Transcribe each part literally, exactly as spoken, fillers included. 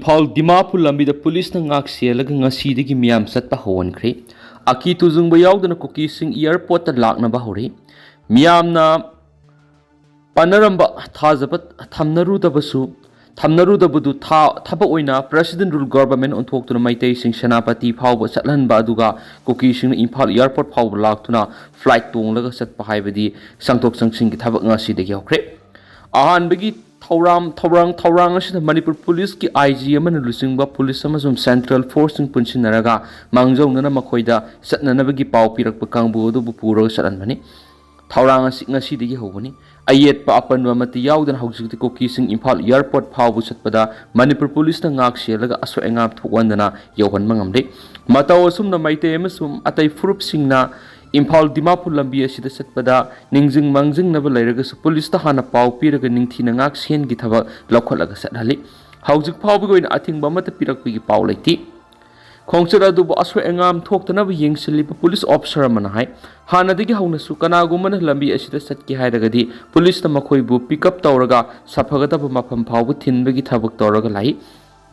ꯏꯝꯐꯥꯜ ꯗꯤꯃꯥꯄꯨꯔ ꯂꯝꯕꯤꯗ ꯄꯨꯂꯤꯁꯅ ꯉꯥꯛ ꯁꯦꯜꯂꯒ ꯉꯁꯤꯗꯒꯤ ꯃꯤꯌꯥꯝ ꯆꯠꯄ ꯍꯧꯍꯟꯈ꯭ꯔꯦ꯫ ꯑꯀꯤ ꯇꯨꯖꯨꯡꯕ ꯌꯥꯎꯗꯅ ꯀꯨꯀꯤꯁꯤꯡ ꯑꯦꯌꯔꯄꯣꯔꯠꯇ ꯂꯥꯛꯅꯕ ꯍꯧꯔꯦ꯫ ꯃꯤꯌꯥꯝꯅ ꯄꯥꯅꯔꯝꯕ ꯊꯥꯖꯕ ꯊꯝꯅꯔꯨꯗꯕꯁꯨ ꯊꯝꯅꯔꯨꯗꯕꯗꯨ ꯊꯥ ꯊꯕꯛ ꯑꯣꯏꯅ ꯄ꯭ꯔꯦꯁꯤꯗꯦꯟ ꯔꯨꯜ ꯒꯣꯚꯔꯟꯃꯦꯟꯠ ꯑꯣꯟꯊꯣꯛꯇꯨꯅ ꯃꯩꯇꯩꯁꯤꯡ ꯁꯦꯅꯥꯄꯇꯤ ꯐꯥꯎꯕ ꯆꯠꯍꯟꯕ, ꯑꯗꯨꯒ ꯀꯨꯀꯤꯁꯤꯡꯅ ꯏꯝꯐꯥꯜ ꯑꯦꯌꯔꯄꯣꯔꯠ ꯐꯥꯎꯕ ꯂꯥꯛꯇꯨꯅ ꯐ꯭ꯂꯥꯏꯠ ꯇꯣꯡꯂꯒ ꯆꯠꯄ ꯍꯥꯏꯕꯗꯤ ꯆꯪꯊꯣꯛ ꯆꯪꯁꯤꯟꯒꯤ ꯊꯕꯛ ꯉꯁꯤꯗꯒꯤ ꯍꯧꯈ꯭ꯔꯦ꯫ ꯑꯍꯥꯟꯕꯒꯤ ꯊꯧꯔꯝ ꯊꯧꯔꯥꯡ ꯊꯧꯔꯥꯡ ꯑꯁꯤꯗ ꯃꯅꯤꯄꯨꯔ ꯄꯨꯂꯤꯁꯀꯤ ꯑꯥꯏ ꯖꯤ ꯑꯃꯅ ꯂꯨꯆꯤꯡꯕ ꯄꯨꯂꯤꯁ ꯑꯃꯁꯨꯡ ꯁꯦꯟꯇ꯭ꯔꯦꯜ ꯐꯣꯔꯁꯁꯤꯡ ꯄꯨꯟꯁꯤꯟꯅꯔꯒ ꯃꯥꯡꯖꯧꯅꯅ ꯃꯈꯣꯏꯗ ꯆꯠꯅꯅꯕꯒꯤ ꯄꯥꯎ ꯄꯤꯔꯛꯄ ꯀꯥꯡꯕꯨ ꯑꯗꯨꯕꯨ ꯄꯨꯔꯒ ꯆꯠꯍꯟꯕꯅꯤ꯫ ꯊꯧꯔꯥꯡ ꯑꯁꯤ ꯉꯁꯤꯗꯒꯤ ꯍꯧꯕꯅꯤ꯫ ꯑꯌꯦꯠꯄ ꯑꯄꯟꯕ ꯑꯃꯠꯇ ꯌꯥꯎꯗꯅ ꯍꯧꯖꯤꯛꯇꯤ ꯀꯨꯀꯤꯁꯤꯡ ꯏꯝꯐꯥꯜ ꯑꯦꯌꯔꯄꯣꯔꯠ ꯐꯥꯎꯕ ꯆꯠꯄꯗ ꯃꯅꯤꯄꯨꯔ ꯄꯨꯂꯤꯁꯅ ꯉꯥꯛ ꯁꯦꯜꯂꯒ ꯑꯁꯣꯏ ꯑꯉꯥꯝ ꯊꯣꯛꯍꯟꯗꯅ ꯌꯧꯍꯟꯕ ꯉꯝꯂꯦ꯫ ꯃꯇꯧ ꯑꯁꯨꯝꯅ ꯃꯩꯇꯩ ꯑꯃꯁꯨꯡ ꯑꯇꯩ ꯐꯨꯔꯨꯞꯁꯤꯡꯅ ꯏꯝꯐꯥꯜ ꯗꯤꯃꯥꯄꯨꯔ ꯂꯝꯕꯤ ꯑꯁꯤꯗ ꯆꯠꯄꯗ ꯅꯤꯡꯁꯤꯡ ꯃꯥꯡꯖꯤꯡꯅꯕ ꯂꯩꯔꯒꯁꯨ ꯄꯨꯂꯤꯁꯇ ꯍꯥꯟꯅ ꯄꯥꯎ ꯄꯤꯔꯒ ꯅꯤꯡꯊꯤꯅ ꯉꯥꯛ ꯁꯦꯟꯒꯤ ꯊꯕꯛ ꯂꯧꯈꯠꯂꯒ ꯆꯠꯍꯜꯂꯤ꯫ ꯍꯧꯖꯤꯛ ꯐꯥꯎꯕꯒꯤ ꯑꯣꯏꯅ ꯑꯊꯤꯡꯕ ꯑꯃꯠꯇ ꯄꯤꯔꯛꯄꯒꯤ ꯄꯥꯎ ꯂꯩꯇꯦ꯫ ꯈꯣꯡꯆꯠ ꯑꯗꯨꯕꯨ ꯑꯁꯣꯏ ꯑꯉꯥꯝ ꯊꯣꯛꯇꯅꯕ ꯌꯦꯡꯁꯤꯜꯂꯤꯕ ꯄꯨꯂꯤꯁ ꯑꯣꯐꯤꯁꯔ ꯑꯃꯅ ꯍꯥꯏ, ꯍꯥꯟꯅꯗꯒꯤ ꯍꯧꯅꯁꯨ ꯀꯅꯥꯒꯨꯝꯕꯅ ꯂꯝꯕꯤ ꯑꯁꯤꯗ ꯆꯠꯀꯦ ꯍꯥꯏꯔꯒꯗꯤ ꯄꯨꯂꯤꯁꯅ ꯃꯈꯣꯏꯕꯨ ꯄꯤꯛ ꯑꯞ ꯇꯧꯔꯒ ꯁꯥꯐꯒꯗꯕ ꯃꯐꯝ ꯐꯥꯎꯕ ꯊꯤꯟꯕꯒꯤ ꯊꯕꯛ ꯇꯧꯔꯒ ꯂꯥꯛꯏ꯫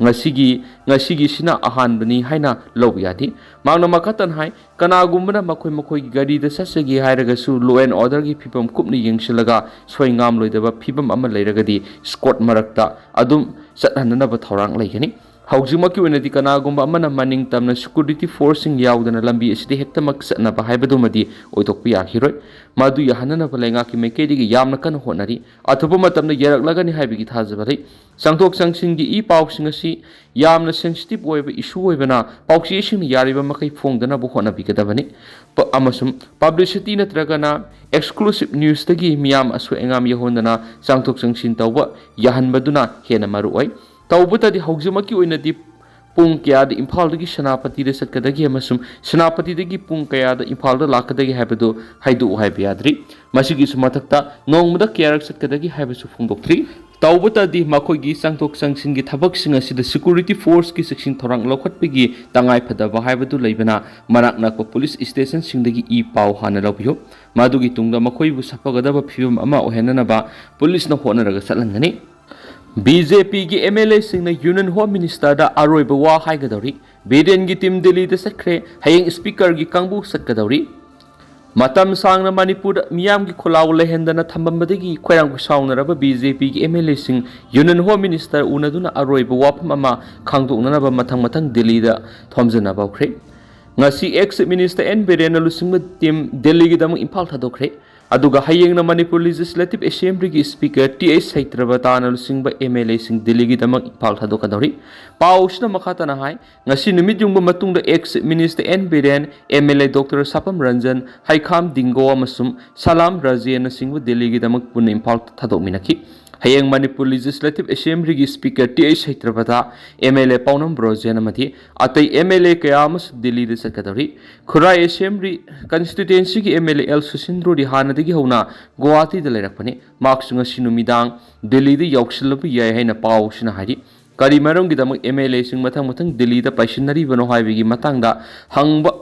ꯉꯁꯤꯒꯤ ꯉꯁꯤꯒꯤꯁꯤꯅ ꯑꯍꯥꯟꯕꯅꯤ ꯍꯥꯏꯅ ꯂꯧꯕ ꯌꯥꯗꯦ꯫ ꯃꯍꯥꯛꯅ ꯃꯈꯥ ꯇꯥꯅ ꯍꯥꯏ, ꯀꯅꯥꯒꯨꯝꯕꯅ ꯃꯈꯣꯏ ꯃꯈꯣꯏꯒꯤ ꯒꯥꯔꯤꯗ ꯆꯠꯆꯒꯦ ꯍꯥꯏꯔꯒꯁꯨ law and orderꯒꯤ ꯐꯤꯕꯝ ꯀꯨꯞꯅ ꯌꯦꯡꯁꯤꯜꯂꯒ ꯁꯣꯏꯉꯥꯝꯂꯣꯏꯗꯕ ꯐꯤꯕꯝ ꯑꯃ ꯂꯩꯔꯒꯗꯤ ꯁ꯭ꯀꯣꯠ ꯃꯔꯛꯇ ꯑꯗꯨꯝ ꯆꯠꯍꯟꯅꯅꯕ ꯊꯧꯔꯥꯡ ꯂꯩꯒꯅꯤ꯫ ꯍꯧꯖꯤꯛꯃꯛꯀꯤ ꯑꯣꯏꯅꯗꯤ ꯀꯅꯥꯒꯨꯝꯕ ꯑꯃꯅ ꯃꯅꯤꯡ ꯇꯝꯅ security forceꯁꯤꯡ ꯌꯥꯎꯗꯅ ꯂꯝꯕꯤ ꯑꯁꯤꯗ ꯍꯦꯛꯇꯃꯛ ꯆꯠꯅꯕ ꯍꯥꯏꯕꯗꯨꯃꯗꯤ ꯑꯣꯏꯊꯣꯛꯄ ꯌꯥꯈꯤꯔꯣꯏ꯫ ꯃꯗꯨ ꯌꯥꯍꯟꯅꯅꯕ ꯂꯩꯉꯥꯛꯀꯤ ꯃꯥꯏꯀꯩꯗꯒꯤ ꯌꯥꯝꯅ ꯀꯟꯅ ꯍꯣꯠꯅꯔꯤ꯫ ꯑꯊꯨꯕ ꯃꯇꯝꯗ ꯌꯥꯔꯛꯂꯒꯅꯤ ꯍꯥꯏꯕꯒꯤ ꯊꯥꯖꯕ ꯂꯩ꯫ ꯆꯪꯊꯣꯛ ꯆꯪꯁꯤꯟꯒꯤ ꯏ ꯄꯥꯎꯁꯤꯡ ꯑꯁꯤ ꯌꯥꯝꯅ sensitive ꯑꯣꯏꯕ issue ꯑꯣꯏꯕꯅ ꯄꯥꯎꯆꯦꯁꯤꯡꯅ ꯌꯥꯔꯤꯕ ꯃꯈꯩ ꯐꯣꯡꯗꯅꯕ ꯍꯣꯠꯅꯕꯤꯒꯗꯕꯅꯤ꯫ ꯄ-, ꯑꯃꯁꯨꯡ publicity ꯅꯠꯇ꯭ꯔꯒꯅ exclusive newsꯇꯒꯤ ꯃꯤꯌꯥꯝ ꯑꯁꯣꯏ ꯑꯉꯥꯝ ꯌꯧꯍꯟꯗꯅ ꯆꯪꯊꯣꯛ ꯆꯪꯁꯤꯟ ꯇꯧꯕ ꯌꯥꯍꯟꯕꯗꯨꯅ ꯍꯦꯟꯅ ꯃꯔꯨ ꯑꯣꯏ꯫ ꯇꯧꯕꯇꯗꯤ ꯍꯧꯖꯤꯛꯃꯛꯀꯤ ꯑꯣꯏꯅꯗꯤ ꯄꯨꯡ ꯀꯌꯥꯗ ꯏꯝꯐꯥꯜꯗꯒꯤ ꯁꯦꯅꯥꯄꯇꯤꯗ ꯆꯠꯀꯗꯒꯦ ꯑꯃꯁꯨꯡ ꯁꯦꯅꯥꯄꯇꯤꯗꯒꯤ ꯄꯨꯡ ꯀꯌꯥꯗ ꯏꯝꯐꯥꯜꯗ ꯂꯥꯛꯀꯗꯒꯦ ꯍꯥꯏꯕꯗꯨ ꯍꯥꯏꯗꯣꯛꯎ ꯍꯥꯏꯕ ꯌꯥꯗ꯭ꯔꯤ꯫ ꯃꯁꯤꯒꯤꯁꯨ ꯃꯊꯛꯇ ꯅꯣꯡꯃꯗ ꯀꯌꯥꯔꯛ ꯆꯠꯀꯗꯒꯦ ꯍꯥꯏꯕꯁꯨ ꯐꯣꯡꯗꯣꯛꯇ꯭ꯔꯤ꯫ ꯇꯧꯕꯇꯗꯤ ꯃꯈꯣꯏꯒꯤ ꯆꯪꯊꯣꯛ ꯆꯪꯁꯤꯟꯒꯤ ꯊꯕꯛꯁꯤꯡ ꯑꯁꯤꯗ security forceꯀꯤ ꯆꯦꯛꯁꯤꯟ ꯊꯧꯔꯥꯡ ꯂꯧꯈꯠꯄꯒꯤ ꯇꯉꯥꯏ ꯐꯗꯕ ꯍꯥꯏꯕꯗꯨ ꯂꯩꯕꯅ ꯃꯅꯥꯛ ꯅꯛꯄ ꯄꯨꯂꯤꯁ ꯁ꯭ꯇꯦꯁꯟꯁꯤꯡꯗꯒꯤ ꯏ ꯄꯥꯎ ꯍꯥꯟꯅ ꯂꯧꯕꯤꯌꯨ꯫ ꯃꯗꯨꯒꯤ ꯇꯨꯡꯗ ꯃꯈꯣꯏꯕꯨ ꯁꯥꯐꯒꯗꯕ ꯐꯤꯕꯝ ꯑꯃ ꯑꯣꯏꯍꯟꯅꯅꯕ ꯄꯨꯂꯤꯁꯅ ꯍꯣꯠꯅꯔꯒ ꯆꯠꯍꯟꯒꯅꯤ꯫ ꯕꯤ ꯖꯦ ꯄꯤꯒꯤ ꯑꯦꯝ ꯑꯦꯜ ꯑꯦꯁꯤꯡꯅ ꯌꯨꯅꯤꯌꯟ ꯍꯣꯝ ꯃꯤꯅꯤꯁꯇꯔꯗ ꯑꯔꯣꯏꯕ ꯋꯥ ꯍꯥꯏꯒꯗꯧꯔꯤ꯫ ꯕꯤꯔꯦꯟꯒꯤ ꯇꯤꯝ ꯗꯤꯜꯂꯤꯗ ꯆꯠꯈ꯭ꯔꯦ꯫ ꯍꯌꯦꯡ ꯁ꯭ꯄꯤꯀꯔꯒꯤ ꯀꯥꯡꯕꯨ ꯆꯠꯀꯗꯧꯔꯤ꯫ ꯃꯇꯝ ꯁꯥꯡꯅ ꯃꯅꯤꯄꯨꯔꯗ ꯃꯤꯌꯥꯝꯒꯤ ꯈꯣꯜꯂꯥꯎ ꯂꯩꯍꯟꯗꯅ ꯊꯝꯃꯝꯕꯗꯒꯤ ꯈꯣꯏꯔꯥꯡ ꯈꯣꯏꯁꯥꯎꯅꯔꯕ ꯕꯤ ꯖꯦ ꯄꯤꯒꯤ ꯑꯦꯝ ꯑꯦꯜ ꯑꯦꯁꯤꯡ ꯌꯨꯅꯤꯌꯟ ꯍꯣꯝ ꯃꯤꯅꯤꯁꯇꯔ ꯎꯅꯗꯨꯅ ꯑꯔꯣꯏꯕ ꯋꯥꯐꯝ ꯑꯃ ꯈꯪꯗꯣꯛꯅꯅꯕ ꯃꯊꯪ ꯃꯊꯪ ꯗꯤꯜꯂꯤꯗ ꯊꯣꯝꯖꯤꯟꯅꯕ ꯍꯧꯈ꯭ꯔꯦ꯫ ꯉꯁꯤ ꯑꯦꯛꯁ ꯆꯤꯐ ꯃꯤꯅꯤꯁꯇꯔ ꯑꯦꯟ ꯕꯤꯔꯦꯟꯅ ꯂꯨꯆꯤꯡꯕ ꯇꯤꯝ ꯗꯤꯜꯂꯤꯒꯤꯗꯃꯛ ꯏꯝꯐꯥꯜ ꯊꯥꯗꯣꯛꯈ꯭ꯔꯦ꯫ ꯑꯗꯨꯒ ꯍꯌꯦꯡꯅ ꯃꯅꯤꯄꯨꯔ ꯂꯤꯖꯤꯁꯂꯦꯇꯤꯚ ꯑꯦꯁꯦꯝꯕ꯭ꯂꯤꯒꯤ ꯁ꯭ꯄꯤꯀꯔ ꯇꯤ ꯑꯩꯆ ꯁꯩꯇ꯭ꯔꯕꯇꯥꯅ ꯂꯨꯆꯤꯡꯕ ꯑꯦꯝ ꯑꯦꯜ ꯑꯦꯁꯤꯡ ꯗꯤꯜꯂꯤꯒꯤꯗꯃꯛ ꯏꯝꯐꯥꯜ ꯊꯥꯗꯣꯛꯀꯗꯧꯔꯤ꯫ ꯄꯥꯎ ꯑꯁꯤꯅ ꯃꯈꯥ ꯇꯥꯅ ꯍꯥꯏ, ꯉꯁꯤ ꯅꯨꯃꯤꯠ ꯌꯨꯡꯕ ꯃꯇꯨꯡꯗ ex chief minister N Biren, M L A doctor Sapam Ranjan, Heikham Dingo ꯑꯃꯁꯨꯡ ꯁꯂꯥꯝ ꯔꯥꯖꯦꯟꯅꯆꯤꯡꯕ ꯗꯤꯜꯂꯤꯒꯤꯗꯃꯛ ꯄꯨꯟꯅ ꯏꯝꯐꯥꯜ ꯊꯥꯗꯣꯛꯃꯤꯟꯅꯈꯤ꯫ ꯍꯌꯦꯡ ꯃꯅꯤꯄꯨꯔ ꯂꯤꯖꯤꯁꯂꯦꯇꯤꯚ ꯑꯦꯁꯦꯝꯕ꯭ꯂꯤꯒꯤ speaker T H Satyabrata, M L ꯑꯦ ꯄꯥꯎꯅꯝ ꯕ꯭ꯔꯣꯖꯦꯟ ꯑꯃꯗꯤ ꯑꯇꯩ ꯑꯦꯝ ꯑꯦꯜ ꯑꯦ ꯀꯌꯥ ꯑꯃꯁꯨ ꯗꯤꯜꯂꯤꯗ ꯆꯠꯀꯗꯧꯔꯤ꯫ ꯈꯨꯔꯥꯏ ꯑꯦꯁꯦꯝꯕ꯭ꯂꯤ ꯀꯟꯁꯇꯤꯇ꯭ꯋꯦꯟꯁꯤꯒꯤ ꯑꯦꯝ ꯑꯦꯜ ꯑꯦ ꯑꯦꯜ ꯁꯨꯁꯤꯟꯗ꯭ꯔꯣꯗꯤ ꯍꯥꯟꯅꯗꯒꯤ ꯍꯧꯅ ꯒꯨꯋꯥꯍꯥꯇꯤꯗ ꯂꯩꯔꯛꯄꯅꯤ꯫ ꯃꯍꯥꯛꯁꯨ ꯉꯁꯤ ꯅꯨꯃꯤꯗꯥꯡ ꯗꯤꯜꯂꯤꯗ ꯌꯧꯁꯤꯜꯂꯛꯄ ꯌꯥꯏ ꯍꯥꯏꯅ ꯄꯥꯎꯁꯤꯅ ꯍꯥꯏꯔꯤ꯫ ꯀꯔꯤ ꯃꯔꯝꯒꯤꯗꯃꯛ ꯑꯦꯝ ꯑꯦꯜ ꯑꯦꯁꯤꯡ ꯃꯊꯪ ꯃꯊꯪ ꯗꯤꯜꯂꯤꯗ ꯄꯥꯏꯁꯤꯟꯅꯔꯤꯕꯅꯣ ꯍꯥꯏꯕꯒꯤ ꯃꯇꯥꯡꯗ ꯍꯪꯕ,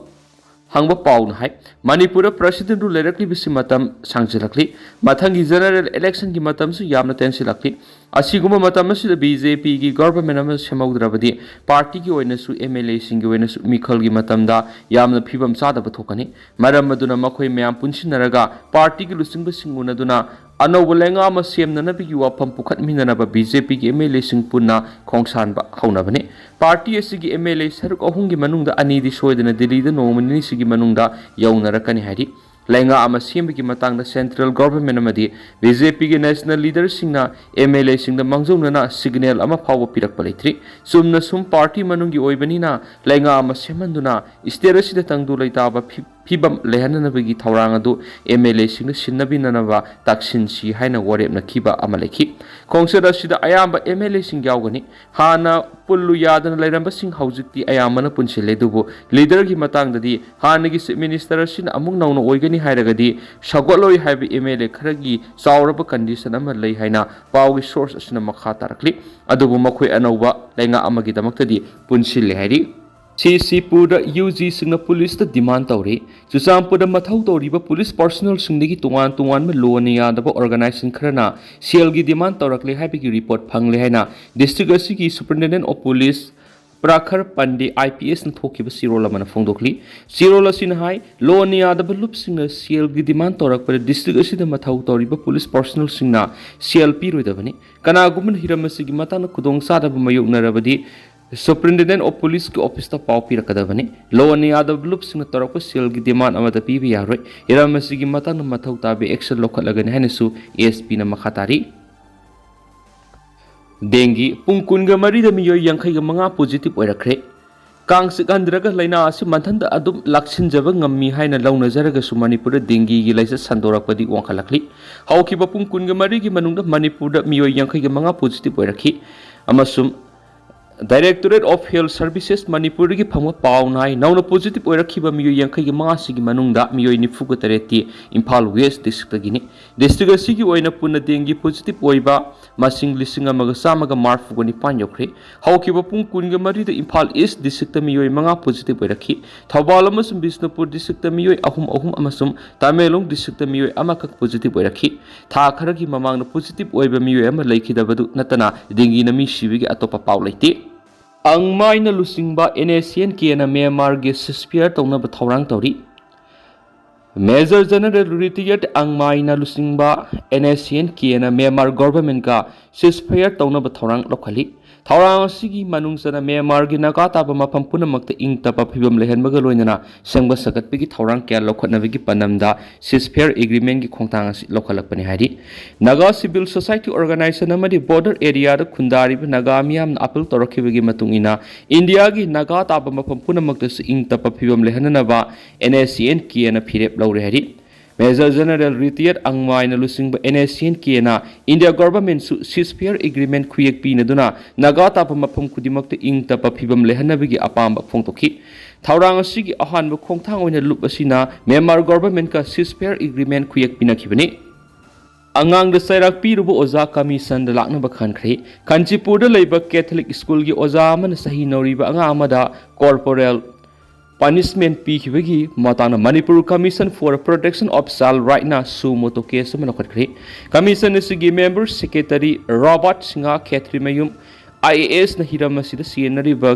ꯍꯪꯕ ꯄꯥꯎꯅ ꯍꯥꯏ, ꯃꯅꯤꯄꯨꯔꯗ ꯄ꯭ꯔꯁꯤꯗꯦꯟꯠ ꯔꯨꯜ ꯂꯩꯔꯛꯂꯤꯕꯁꯤ ꯃꯇꯝ ꯁꯥꯡꯖꯤꯜꯂꯛꯂꯤ꯫ ꯃꯊꯪꯒꯤ ꯖꯦꯅꯔꯦꯜ ꯏꯂꯦꯛꯁꯟꯒꯤ ꯃꯇꯝꯁꯨ ꯌꯥꯝꯅ ꯇꯦꯟꯁꯤꯜꯂꯛꯂꯤ꯫ ꯑꯁꯤꯒꯨꯝꯕ ꯃꯇꯝ ꯑꯁꯤꯗ ꯕꯤ ꯖꯦ ꯄꯤꯒꯤ ꯒꯚꯔꯟꯃꯦꯟꯠ ꯑꯃ ꯁꯦꯝꯍꯧꯗ꯭ꯔꯕꯗꯤ ꯄꯥꯔꯇꯤꯒꯤ ꯑꯣꯏꯅꯁꯨ, ꯑꯦꯝ ꯑꯦꯜ ꯑꯦꯁꯤꯡꯒꯤ ꯑꯣꯏꯅꯁꯨ ꯃꯤꯈꯜꯒꯤ ꯃꯇꯝꯗ ꯌꯥꯝꯅ ꯐꯤꯕꯝ ꯆꯥꯗꯕ ꯊꯣꯛꯀꯅꯤ꯫ ꯃꯔꯝ ꯑꯗꯨꯅ ꯃꯈꯣꯏ ꯃꯌꯥꯝ ꯄꯨꯟꯁꯤꯟꯅꯔꯒ ꯄꯥꯔꯇꯤꯒꯤ ꯂꯨꯆꯤꯡꯕꯁꯤꯡ ꯎꯅꯗꯨꯅ ꯑꯅꯧꯕ ꯂꯩꯉꯥꯛ ꯑꯃ ꯁꯦꯝꯅꯅꯕꯒꯤ ꯋꯥꯐꯝ ꯄꯨꯈꯠꯃꯤꯟꯅꯅꯕ ꯕꯤ ꯖꯦ ꯄꯤꯒꯤ ꯑꯦꯝ ꯑꯦꯜ ꯑꯦꯁꯤꯡ ꯄꯨꯟꯅ ꯈꯣꯡꯁꯥꯟꯕ ꯍꯧꯅꯕꯅꯤ꯫ ꯄꯥꯔꯇꯤ ꯑꯁꯤꯒꯤ ꯑꯦꯝ ꯑꯦꯜ ꯑꯦ ꯁꯔꯨꯛ ꯑꯍꯨꯝꯒꯤ ꯃꯅꯨꯡꯗ ꯑꯅꯤꯗꯤ ꯁꯣꯏꯗꯅ ꯗꯤꯜꯂꯤꯗ ꯅꯣꯡꯃ ꯅꯤꯅꯤꯁꯤꯒꯤ ꯃꯅꯨꯡꯗ ꯌꯧꯅꯔꯛꯀꯅꯤ ꯍꯥꯏꯔꯤ꯫ ꯂꯩꯉꯥꯛ ꯑꯃ ꯁꯦꯝꯕꯒꯤ ꯃꯇꯥꯡꯗ ꯁꯦꯟꯇ꯭ꯔꯦꯜ ꯒꯚꯔꯟꯃꯦꯟꯠ ꯑꯃꯗꯤ ꯕꯤ ꯖꯦ ꯄꯤꯒꯤ ꯅꯦꯁꯅꯦꯜ ꯂꯤꯗꯔꯁꯤꯡꯅ ꯑꯦꯝ ꯑꯦꯜ ꯑꯦꯁꯤꯡꯗ ꯃꯥꯡꯖꯧꯅꯅ ꯁꯤꯒꯅꯦꯜ ꯑꯃ ꯐꯥꯎꯕ ꯄꯤꯔꯛꯄ ꯂꯩꯇ꯭ꯔꯤ꯫ ꯆꯨꯝꯅ ꯁꯨꯝ ꯄꯥꯔꯇꯤ ꯃꯅꯨꯡꯒꯤ ꯑꯣꯏꯕꯅꯤꯅ ꯂꯩꯉꯥꯛ ꯑꯃ ꯁꯦꯝꯍꯟꯗꯨꯅ ꯁ꯭ꯇꯦꯠ ꯑꯁꯤꯗ ꯇꯪꯗꯨ ꯂꯩꯇꯥꯕ ꯐꯤ-, ꯐꯤꯕꯝ ꯂꯩꯍꯟꯅꯅꯕꯒꯤ ꯊꯧꯔꯥꯡ ꯑꯗꯨ ꯑꯦꯝ ꯑꯦꯜ ꯑꯦꯁꯤꯡꯅ ꯁꯤꯟꯅꯕꯤꯅꯅꯕ ꯇꯛꯁꯤꯟꯁꯤ ꯍꯥꯏꯅ ꯋꯥꯔꯦꯞꯅꯈꯤꯕ ꯑꯃ ꯂꯩꯈꯤ꯫ ꯈꯣꯡꯆꯠ ꯑꯁꯤꯗ ꯑꯌꯥꯝꯕ ꯑꯦꯝ ꯑꯦꯜ ꯑꯦꯁꯤꯡ ꯌꯥꯎꯒꯅꯤ꯫ ꯍꯥꯟꯅ ꯄꯨꯜꯂꯨ ꯌꯥꯗꯅ ꯂꯩꯔꯝꯕꯁꯤꯡ ꯍꯧꯖꯤꯛꯇꯤ ꯑꯌꯥꯝꯕꯅ ꯄꯨꯟꯁꯤꯜꯂꯦ, ꯑꯗꯨꯕꯨ ꯂꯤꯗꯔꯒꯤ ꯃꯇꯥꯡꯗꯗꯤ ꯍꯥꯟꯅꯒꯤ ꯆꯤꯐ ꯃꯤꯅꯤꯁꯇꯔ ꯑꯁꯤꯅ ꯑꯃꯨꯛ ꯅꯧꯅ ꯑꯣꯏꯒꯅꯤ ꯍꯥꯏꯔꯒꯗꯤ ꯁꯧꯒꯠꯂꯣꯏ ꯍꯥꯏꯕ ꯑꯦꯝ ꯑꯦꯜ ꯑꯦ ꯈꯔꯒꯤ ꯆꯥꯎꯔꯕ ꯀꯟꯗꯤꯁꯟ ꯑꯃ ꯂꯩ ꯍꯥꯏꯅ ꯄꯥꯎꯒꯤ ꯁꯣꯔꯁ ꯑꯁꯤꯅ ꯃꯈꯥ ꯇꯥꯔꯛꯂꯤ꯫ ꯑꯗꯨꯕꯨ ꯃꯈꯣꯏ ꯑꯅꯧꯕ ꯂꯩꯉꯥꯛ ꯑꯃꯒꯤꯗꯃꯛꯇꯗꯤ ꯄꯨꯟꯁꯤꯜꯂꯦ ꯍꯥꯏꯔꯤ꯫ ꯁꯤ ꯁꯤꯄꯨꯔꯗ ꯌꯨ ꯖꯤꯁꯤꯡꯅ ꯄꯨꯂꯤꯁꯇ ꯗꯤꯃꯥꯟ ꯇꯧꯔꯤ꯫ ꯆꯨꯔꯆꯥꯟꯄꯨꯔꯗ ꯃꯊꯧ ꯇꯧꯔꯤꯕ ꯄꯨꯂꯤꯁ ꯄꯥꯔꯁꯣꯅꯦꯜꯁꯤꯡꯗꯒꯤ ꯇꯣꯉꯥꯟ ꯇꯣꯉꯥꯟꯕ ꯂꯣꯅ ꯌꯥꯗꯕ ꯑꯣꯔꯒꯅꯥꯏꯖꯦꯁꯟ ꯈꯔꯅ ꯁꯦꯜꯒꯤ ꯗꯤꯃꯥꯟ ꯇꯧꯔꯛꯂꯦ ꯍꯥꯏꯕꯒꯤ ꯔꯤꯄꯣꯔꯠ ꯐꯪꯂꯦ ꯍꯥꯏꯅ ꯗꯤꯁꯇ꯭ꯔꯤꯛ ꯑꯁꯤꯒꯤ ꯁꯨꯄꯔꯤꯟꯇꯦꯟꯗꯦꯟ ꯑꯣꯐ ꯄꯨꯂꯤꯁ ꯄ꯭ꯔꯥꯈꯔ ꯄꯟꯗꯦ ꯑꯥꯏ ꯄꯤ ꯑꯦꯁꯅ ꯊꯣꯛꯈꯤꯕ ꯆꯦꯔꯣꯜ ꯑꯃꯅ ꯐꯣꯡꯗꯣꯛꯂꯤ꯫ ꯆꯦꯔꯣꯜ ꯑꯁꯤꯅ ꯍꯥꯏ, ꯂꯣꯅ ꯌꯥꯗꯕ ꯂꯨꯞꯁꯤꯡꯅ ꯁꯦꯜꯒꯤ ꯗꯤꯃꯥꯟ ꯇꯧꯔꯛꯄꯗ ꯗꯤꯁꯇ꯭ꯔꯤꯛ ꯑꯁꯤꯗ ꯃꯊꯧ ꯇꯧꯔꯤꯕ ꯄꯨꯂꯤꯁ ꯄꯥꯔꯁꯣꯅꯦꯜꯁꯤꯡꯅ ꯁꯦꯜ ꯄꯤꯔꯣꯏꯗꯕꯅꯤ꯫ ꯀꯅꯥꯒꯨꯝꯕꯅ ꯍꯤꯔꯝ ꯑꯁꯤꯒꯤ ꯃꯇꯥꯡꯗ ꯈꯨꯗꯣꯡꯆꯥꯗꯕ ꯃꯥꯌꯣꯛꯅꯔꯕꯗꯤ ꯁꯨꯄꯔꯤꯟꯇꯦꯟꯗꯦꯟ ꯑꯣꯐ ꯄꯨꯂꯤꯁꯀꯤ ꯑꯣꯐꯤꯁꯇ ꯄꯥꯎ ꯄꯤꯔꯛꯀꯗꯕꯅꯤ꯫ ꯂꯣꯅ ꯌꯥꯗꯕ ꯂꯨꯞꯁꯤꯡꯅ ꯇꯧꯔꯛꯄ ꯁꯦꯜꯒꯤ ꯗꯤꯃꯥꯟ ꯑꯃꯗ ꯄꯤꯕ ꯌꯥꯔꯣꯏ꯫ ꯍꯤꯔꯝ ꯑꯁꯤꯒꯤ ꯃꯇꯥꯡꯗ ꯃꯊꯧ ꯇꯥꯕ ꯑꯦꯛꯁꯟ ꯂꯧꯈꯠꯂꯒꯅꯤ ꯍꯥꯏꯅꯁꯨ ꯑꯦ ꯑꯦꯁ ꯄꯤꯅ ꯃꯈꯥ ꯇꯥꯔꯤ꯫ ꯗꯦꯡꯒꯤ ꯄꯨꯡ ꯀꯨꯟꯒ ꯃꯔꯤꯗ ꯃꯤꯑꯣꯏ ꯌꯥꯡꯈꯩꯒ ꯃꯉꯥ ꯄꯣꯖꯤꯇꯤꯚ ꯑꯣꯏꯔꯛꯈ꯭ꯔꯦ꯫ ꯀꯥꯡ ꯆꯤꯛꯍꯟꯗ꯭ꯔꯒ ꯂꯥꯏꯅꯥ ꯑꯁꯤ ꯃꯊꯟꯇ ꯑꯗꯨꯝ ꯂꯥꯛꯁꯤꯟꯖꯕ ꯉꯝꯃꯤ ꯍꯥꯏꯅ ꯂꯧꯅꯖꯔꯒꯁꯨ, ꯃꯅꯤꯄꯨꯔꯗ ꯗꯦꯡꯒꯤꯒꯤ ꯂꯥꯏꯆꯠ ꯁꯟꯗꯣꯔꯛꯄꯗꯤ ꯋꯥꯡꯈꯠꯂꯛꯂꯤ꯫ ꯍꯧꯈꯤꯕ ꯄꯨꯡ ꯀꯨꯟꯒ ꯃꯔꯤꯒꯤ ꯃꯅꯨꯡꯗ ꯃꯅꯤꯄꯨꯔꯗ ꯃꯤꯑꯣꯏ ꯌꯥꯡꯈꯩꯒ ꯃꯉꯥ ꯄꯣꯖꯤꯇꯤꯚ ꯑꯣꯏꯔꯛꯈꯤ, ꯑꯃꯁꯨꯡ Directorate of Health Services ꯃꯅꯤꯄꯨꯔꯗꯒꯤ ꯐꯪꯕ ꯄꯥꯎꯅ ꯍꯥꯏ, ꯅꯧꯅ ꯄꯣꯖꯤꯇꯤꯚ ꯑꯣꯏꯔꯛꯈꯤꯕ ꯃꯤꯑꯣꯏ ꯌꯥꯡꯈꯩꯒ ꯃꯉꯥꯁꯤꯒꯤ ꯃꯅꯨꯡꯗ ꯃꯤꯑꯣꯏ ꯅꯤꯐꯨꯒ ꯇꯔꯦꯠꯇꯤ ꯏꯝꯐꯥꯜ ꯋꯦꯁ ꯗꯤꯁꯇ꯭ꯔꯤꯛꯇꯒꯤꯅꯤ꯫ ꯗꯤꯁꯇ꯭ꯔꯤꯛ ꯑꯁꯤꯒꯤ ꯑꯣꯏꯅ ꯄꯨꯟꯅ ꯗꯦꯡꯒꯤ ꯄꯣꯖꯤꯇꯤꯚ ꯑꯣꯏꯕ ꯃꯁꯤꯡ ꯂꯤꯁꯤꯡ ꯑꯃꯒ ꯆꯥꯝꯃꯒ ꯃꯔꯤꯐꯨꯒ ꯅꯤꯄꯥꯟ ꯌꯧꯈ꯭ꯔꯦ꯫ ꯍꯧꯈꯤꯕ ꯄꯨꯡ ꯀꯨꯟꯒ ꯃꯔꯤꯗ ꯏꯝꯐꯥꯜ ꯏꯁ ꯗꯤꯁꯇ꯭ꯔꯤꯛꯇ ꯃꯤꯑꯣꯏ ꯃꯉꯥ ꯄꯣꯖꯤꯇꯤꯚ ꯑꯣꯏꯔꯛꯈꯤ꯫ ꯊꯧꯕꯥꯜ ꯑꯃꯁꯨꯡ ꯕꯤꯁꯅꯨꯄꯨꯔ ꯗꯤꯁꯇ꯭ꯔꯤꯛꯇ ꯃꯤꯑꯣꯏ ꯑꯍꯨꯝ ꯑꯍꯨꯝ ꯑꯃꯁꯨꯡ ꯇꯃꯦꯡꯂꯣꯡ ꯗꯤꯁꯇ꯭ꯔꯤꯛꯇ ꯃꯤꯑꯣꯏ ꯑꯃꯈꯛ ꯄꯣꯖꯤꯇꯤꯚ ꯑꯣꯏꯔꯛꯈꯤ꯫ ꯊꯥ ꯈꯔꯒꯤ ꯃꯃꯥꯡꯗ ꯄꯣꯖꯤꯇꯤꯚ ꯑꯣꯏꯕ ꯃꯤꯑꯣꯏ ꯑꯃ ꯂꯩꯈꯤꯗꯕꯗꯨ ꯅꯠꯇꯅ ꯗꯦꯡꯒꯤꯅ ꯃꯤ ꯁꯤꯕꯒꯤ ꯑꯇꯣꯞꯄ ꯄꯥꯎ ꯂꯩꯇꯦ꯫ ꯑꯪꯃꯥꯏꯅ ꯂꯨꯆꯤꯡꯕ ꯑꯦꯟ ꯑꯦꯁ ꯁꯤ ꯑꯦꯟ ꯀꯦꯅ ꯃ꯭ꯌꯥꯟꯃꯥꯔꯒꯤ ceasefire ꯇꯧꯅꯕ ꯊꯧꯔꯥꯡ ꯇꯧꯔꯤ꯫ ꯃꯦꯖꯔ ꯖꯦꯅꯔꯦꯜ ꯔꯤꯇꯥꯌꯔꯗ ꯑꯪꯃꯥꯏꯅ ꯂꯨꯆꯤꯡꯕ ꯑꯦꯟ ꯑꯦꯁ ꯁꯤ ꯑꯦꯟ ꯀꯦꯅ ꯃ꯭ꯌꯥꯟꯃꯥꯔ ꯒꯣꯚꯔꯟꯃꯦꯟꯠꯀ ceasefire ꯇꯧꯅꯕ ꯊꯧꯔꯥꯡ ꯂꯧꯈꯠꯂꯤ꯫ ꯊꯧꯔꯥꯡ ꯑꯁꯤꯒꯤ ꯃꯅꯨꯡ ꯆꯟꯅ ꯃ꯭ꯌꯥꯟꯃꯥꯔꯒꯤ ꯅꯥꯒꯥ ꯇꯥꯕ ꯃꯐꯝ ꯄꯨꯝꯅꯃꯛꯇ ꯏꯪ ꯇꯞꯄ ꯐꯤꯕꯝ ꯂꯩꯍꯟꯕꯒ ꯂꯣꯏꯅꯅ ꯁꯦꯝꯒꯠ ꯁꯥꯒꯠꯄꯒꯤ ꯊꯧꯔꯥꯡ ꯀꯌꯥ ꯂꯧꯈꯠꯅꯕꯒꯤ ꯄꯥꯟꯗꯝꯗ ceasefire agreement ꯀꯤ ꯈꯣꯡꯊꯥꯡ ꯑꯁꯤ ꯂꯧꯈꯠꯂꯛꯄꯅꯤ ꯍꯥꯏꯔꯤ꯫ ꯅꯥꯒꯥ ꯁꯤꯚꯤꯜ ꯁꯣꯁꯥꯏꯇꯤ ꯑꯣꯔꯒꯅꯥꯏꯖꯦꯁꯟ ꯑꯃꯗꯤ ꯕꯣꯔꯗꯔ ꯑꯦꯔꯤꯌꯥꯗ ꯈꯨꯟꯗꯥꯔꯤꯕ ꯅꯥꯒꯥ ꯃꯤꯌꯥꯝꯅ ꯑꯄꯤꯜ ꯇꯧꯔꯛꯈꯤꯕꯒꯤ ꯃꯇꯨꯡ ꯏꯟꯅ, ꯏꯟꯗꯤꯌꯥꯒꯤ ꯅꯥꯒꯥ ꯇꯥꯕ ꯃꯐꯝ ꯄꯨꯝꯅꯃꯛꯇꯁꯨ ꯏꯪ ꯇꯞꯄ ꯐꯤꯕꯝ ꯂꯩꯍꯟꯅꯅꯕ ꯑꯦꯟ ꯑꯦꯁ ꯁꯤ ꯑꯦꯟ ꯀꯦꯅ ꯐꯤꯔꯦꯞ ꯂꯧꯔꯦ ꯍꯥꯏꯔꯤ꯫ ꯃꯦꯖꯔ ꯖꯦꯅꯔꯦꯜ ꯔꯤꯇꯥꯌꯔꯗ ꯑꯪꯃꯥꯏꯅ ꯂꯨꯆꯤꯡꯕ ꯑꯦꯟ ꯑꯦꯁ ꯁꯤ ꯑꯦꯟ ꯀꯦꯅ ꯏꯟꯗꯤꯌꯥ ꯒꯣꯚꯔꯟꯃꯦꯟꯠꯁꯨ ceasefire agreement ꯈꯨꯌꯦꯛ ꯄꯤꯅꯗꯨꯅ ꯅꯥꯒꯥ ꯇꯥꯕ ꯃꯐꯝ ꯈꯨꯗꯤꯡꯃꯛꯇ ꯏꯪ ꯇꯞꯄ ꯐꯤꯕꯝ ꯂꯩꯍꯟꯅꯕꯒꯤ ꯑꯄꯥꯝꯕ ꯐꯣꯡꯗꯣꯛꯈꯤ꯫ ꯊꯧꯔꯥꯡ ꯑꯁꯤꯒꯤ ꯑꯍꯥꯟꯕ ꯈꯣꯡꯊꯥꯡ ꯑꯣꯏꯅ ꯂꯨꯞ ꯑꯁꯤꯅ ꯃ꯭ꯌꯥꯟꯃꯥꯔ ꯒꯣꯚꯔꯟꯃꯦꯟꯠꯀ ceasefire agreement ꯈꯨꯌꯦꯛ ꯄꯤꯅꯈꯤꯕꯅꯤ꯫ ꯑꯉꯥꯡꯗ ꯆꯩꯔꯥꯛ ꯄꯤꯔꯨꯕ ꯑꯣꯖꯥ ꯀꯃꯤꯁꯟꯗ ꯂꯥꯛꯅꯕ ꯈꯟꯈ꯭ꯔꯦ꯫ ꯀꯥꯟꯆꯤꯄꯨꯔꯗ ꯂꯩꯕ ꯀꯦꯊꯂꯤꯛ ꯁ꯭ꯀꯨꯜꯒꯤ ꯑꯣꯖꯥ ꯑꯃꯅ ꯆꯍꯤ ꯅꯧꯔꯤꯕ ꯑꯉꯥꯡ ꯑꯃꯗ corporal punishment ꯄꯤꯈꯤꯕꯒꯤ ꯃꯇꯥꯡꯗ Manipur Commission for Protection of Child Rightꯅ suo motu case ꯑꯃ ꯂꯧꯈꯠꯈ꯭ꯔꯦ꯫ Commission ꯑꯁꯤꯒꯤ member secretary ꯔꯣꯕꯥꯔꯠ ꯁꯤꯡꯍ ꯈꯦꯇ꯭ꯔꯤꯃꯌꯨꯝ IASꯅ ꯍꯤꯔꯝ ꯑꯁꯤꯗ ꯆꯦꯟꯅꯔꯤꯕ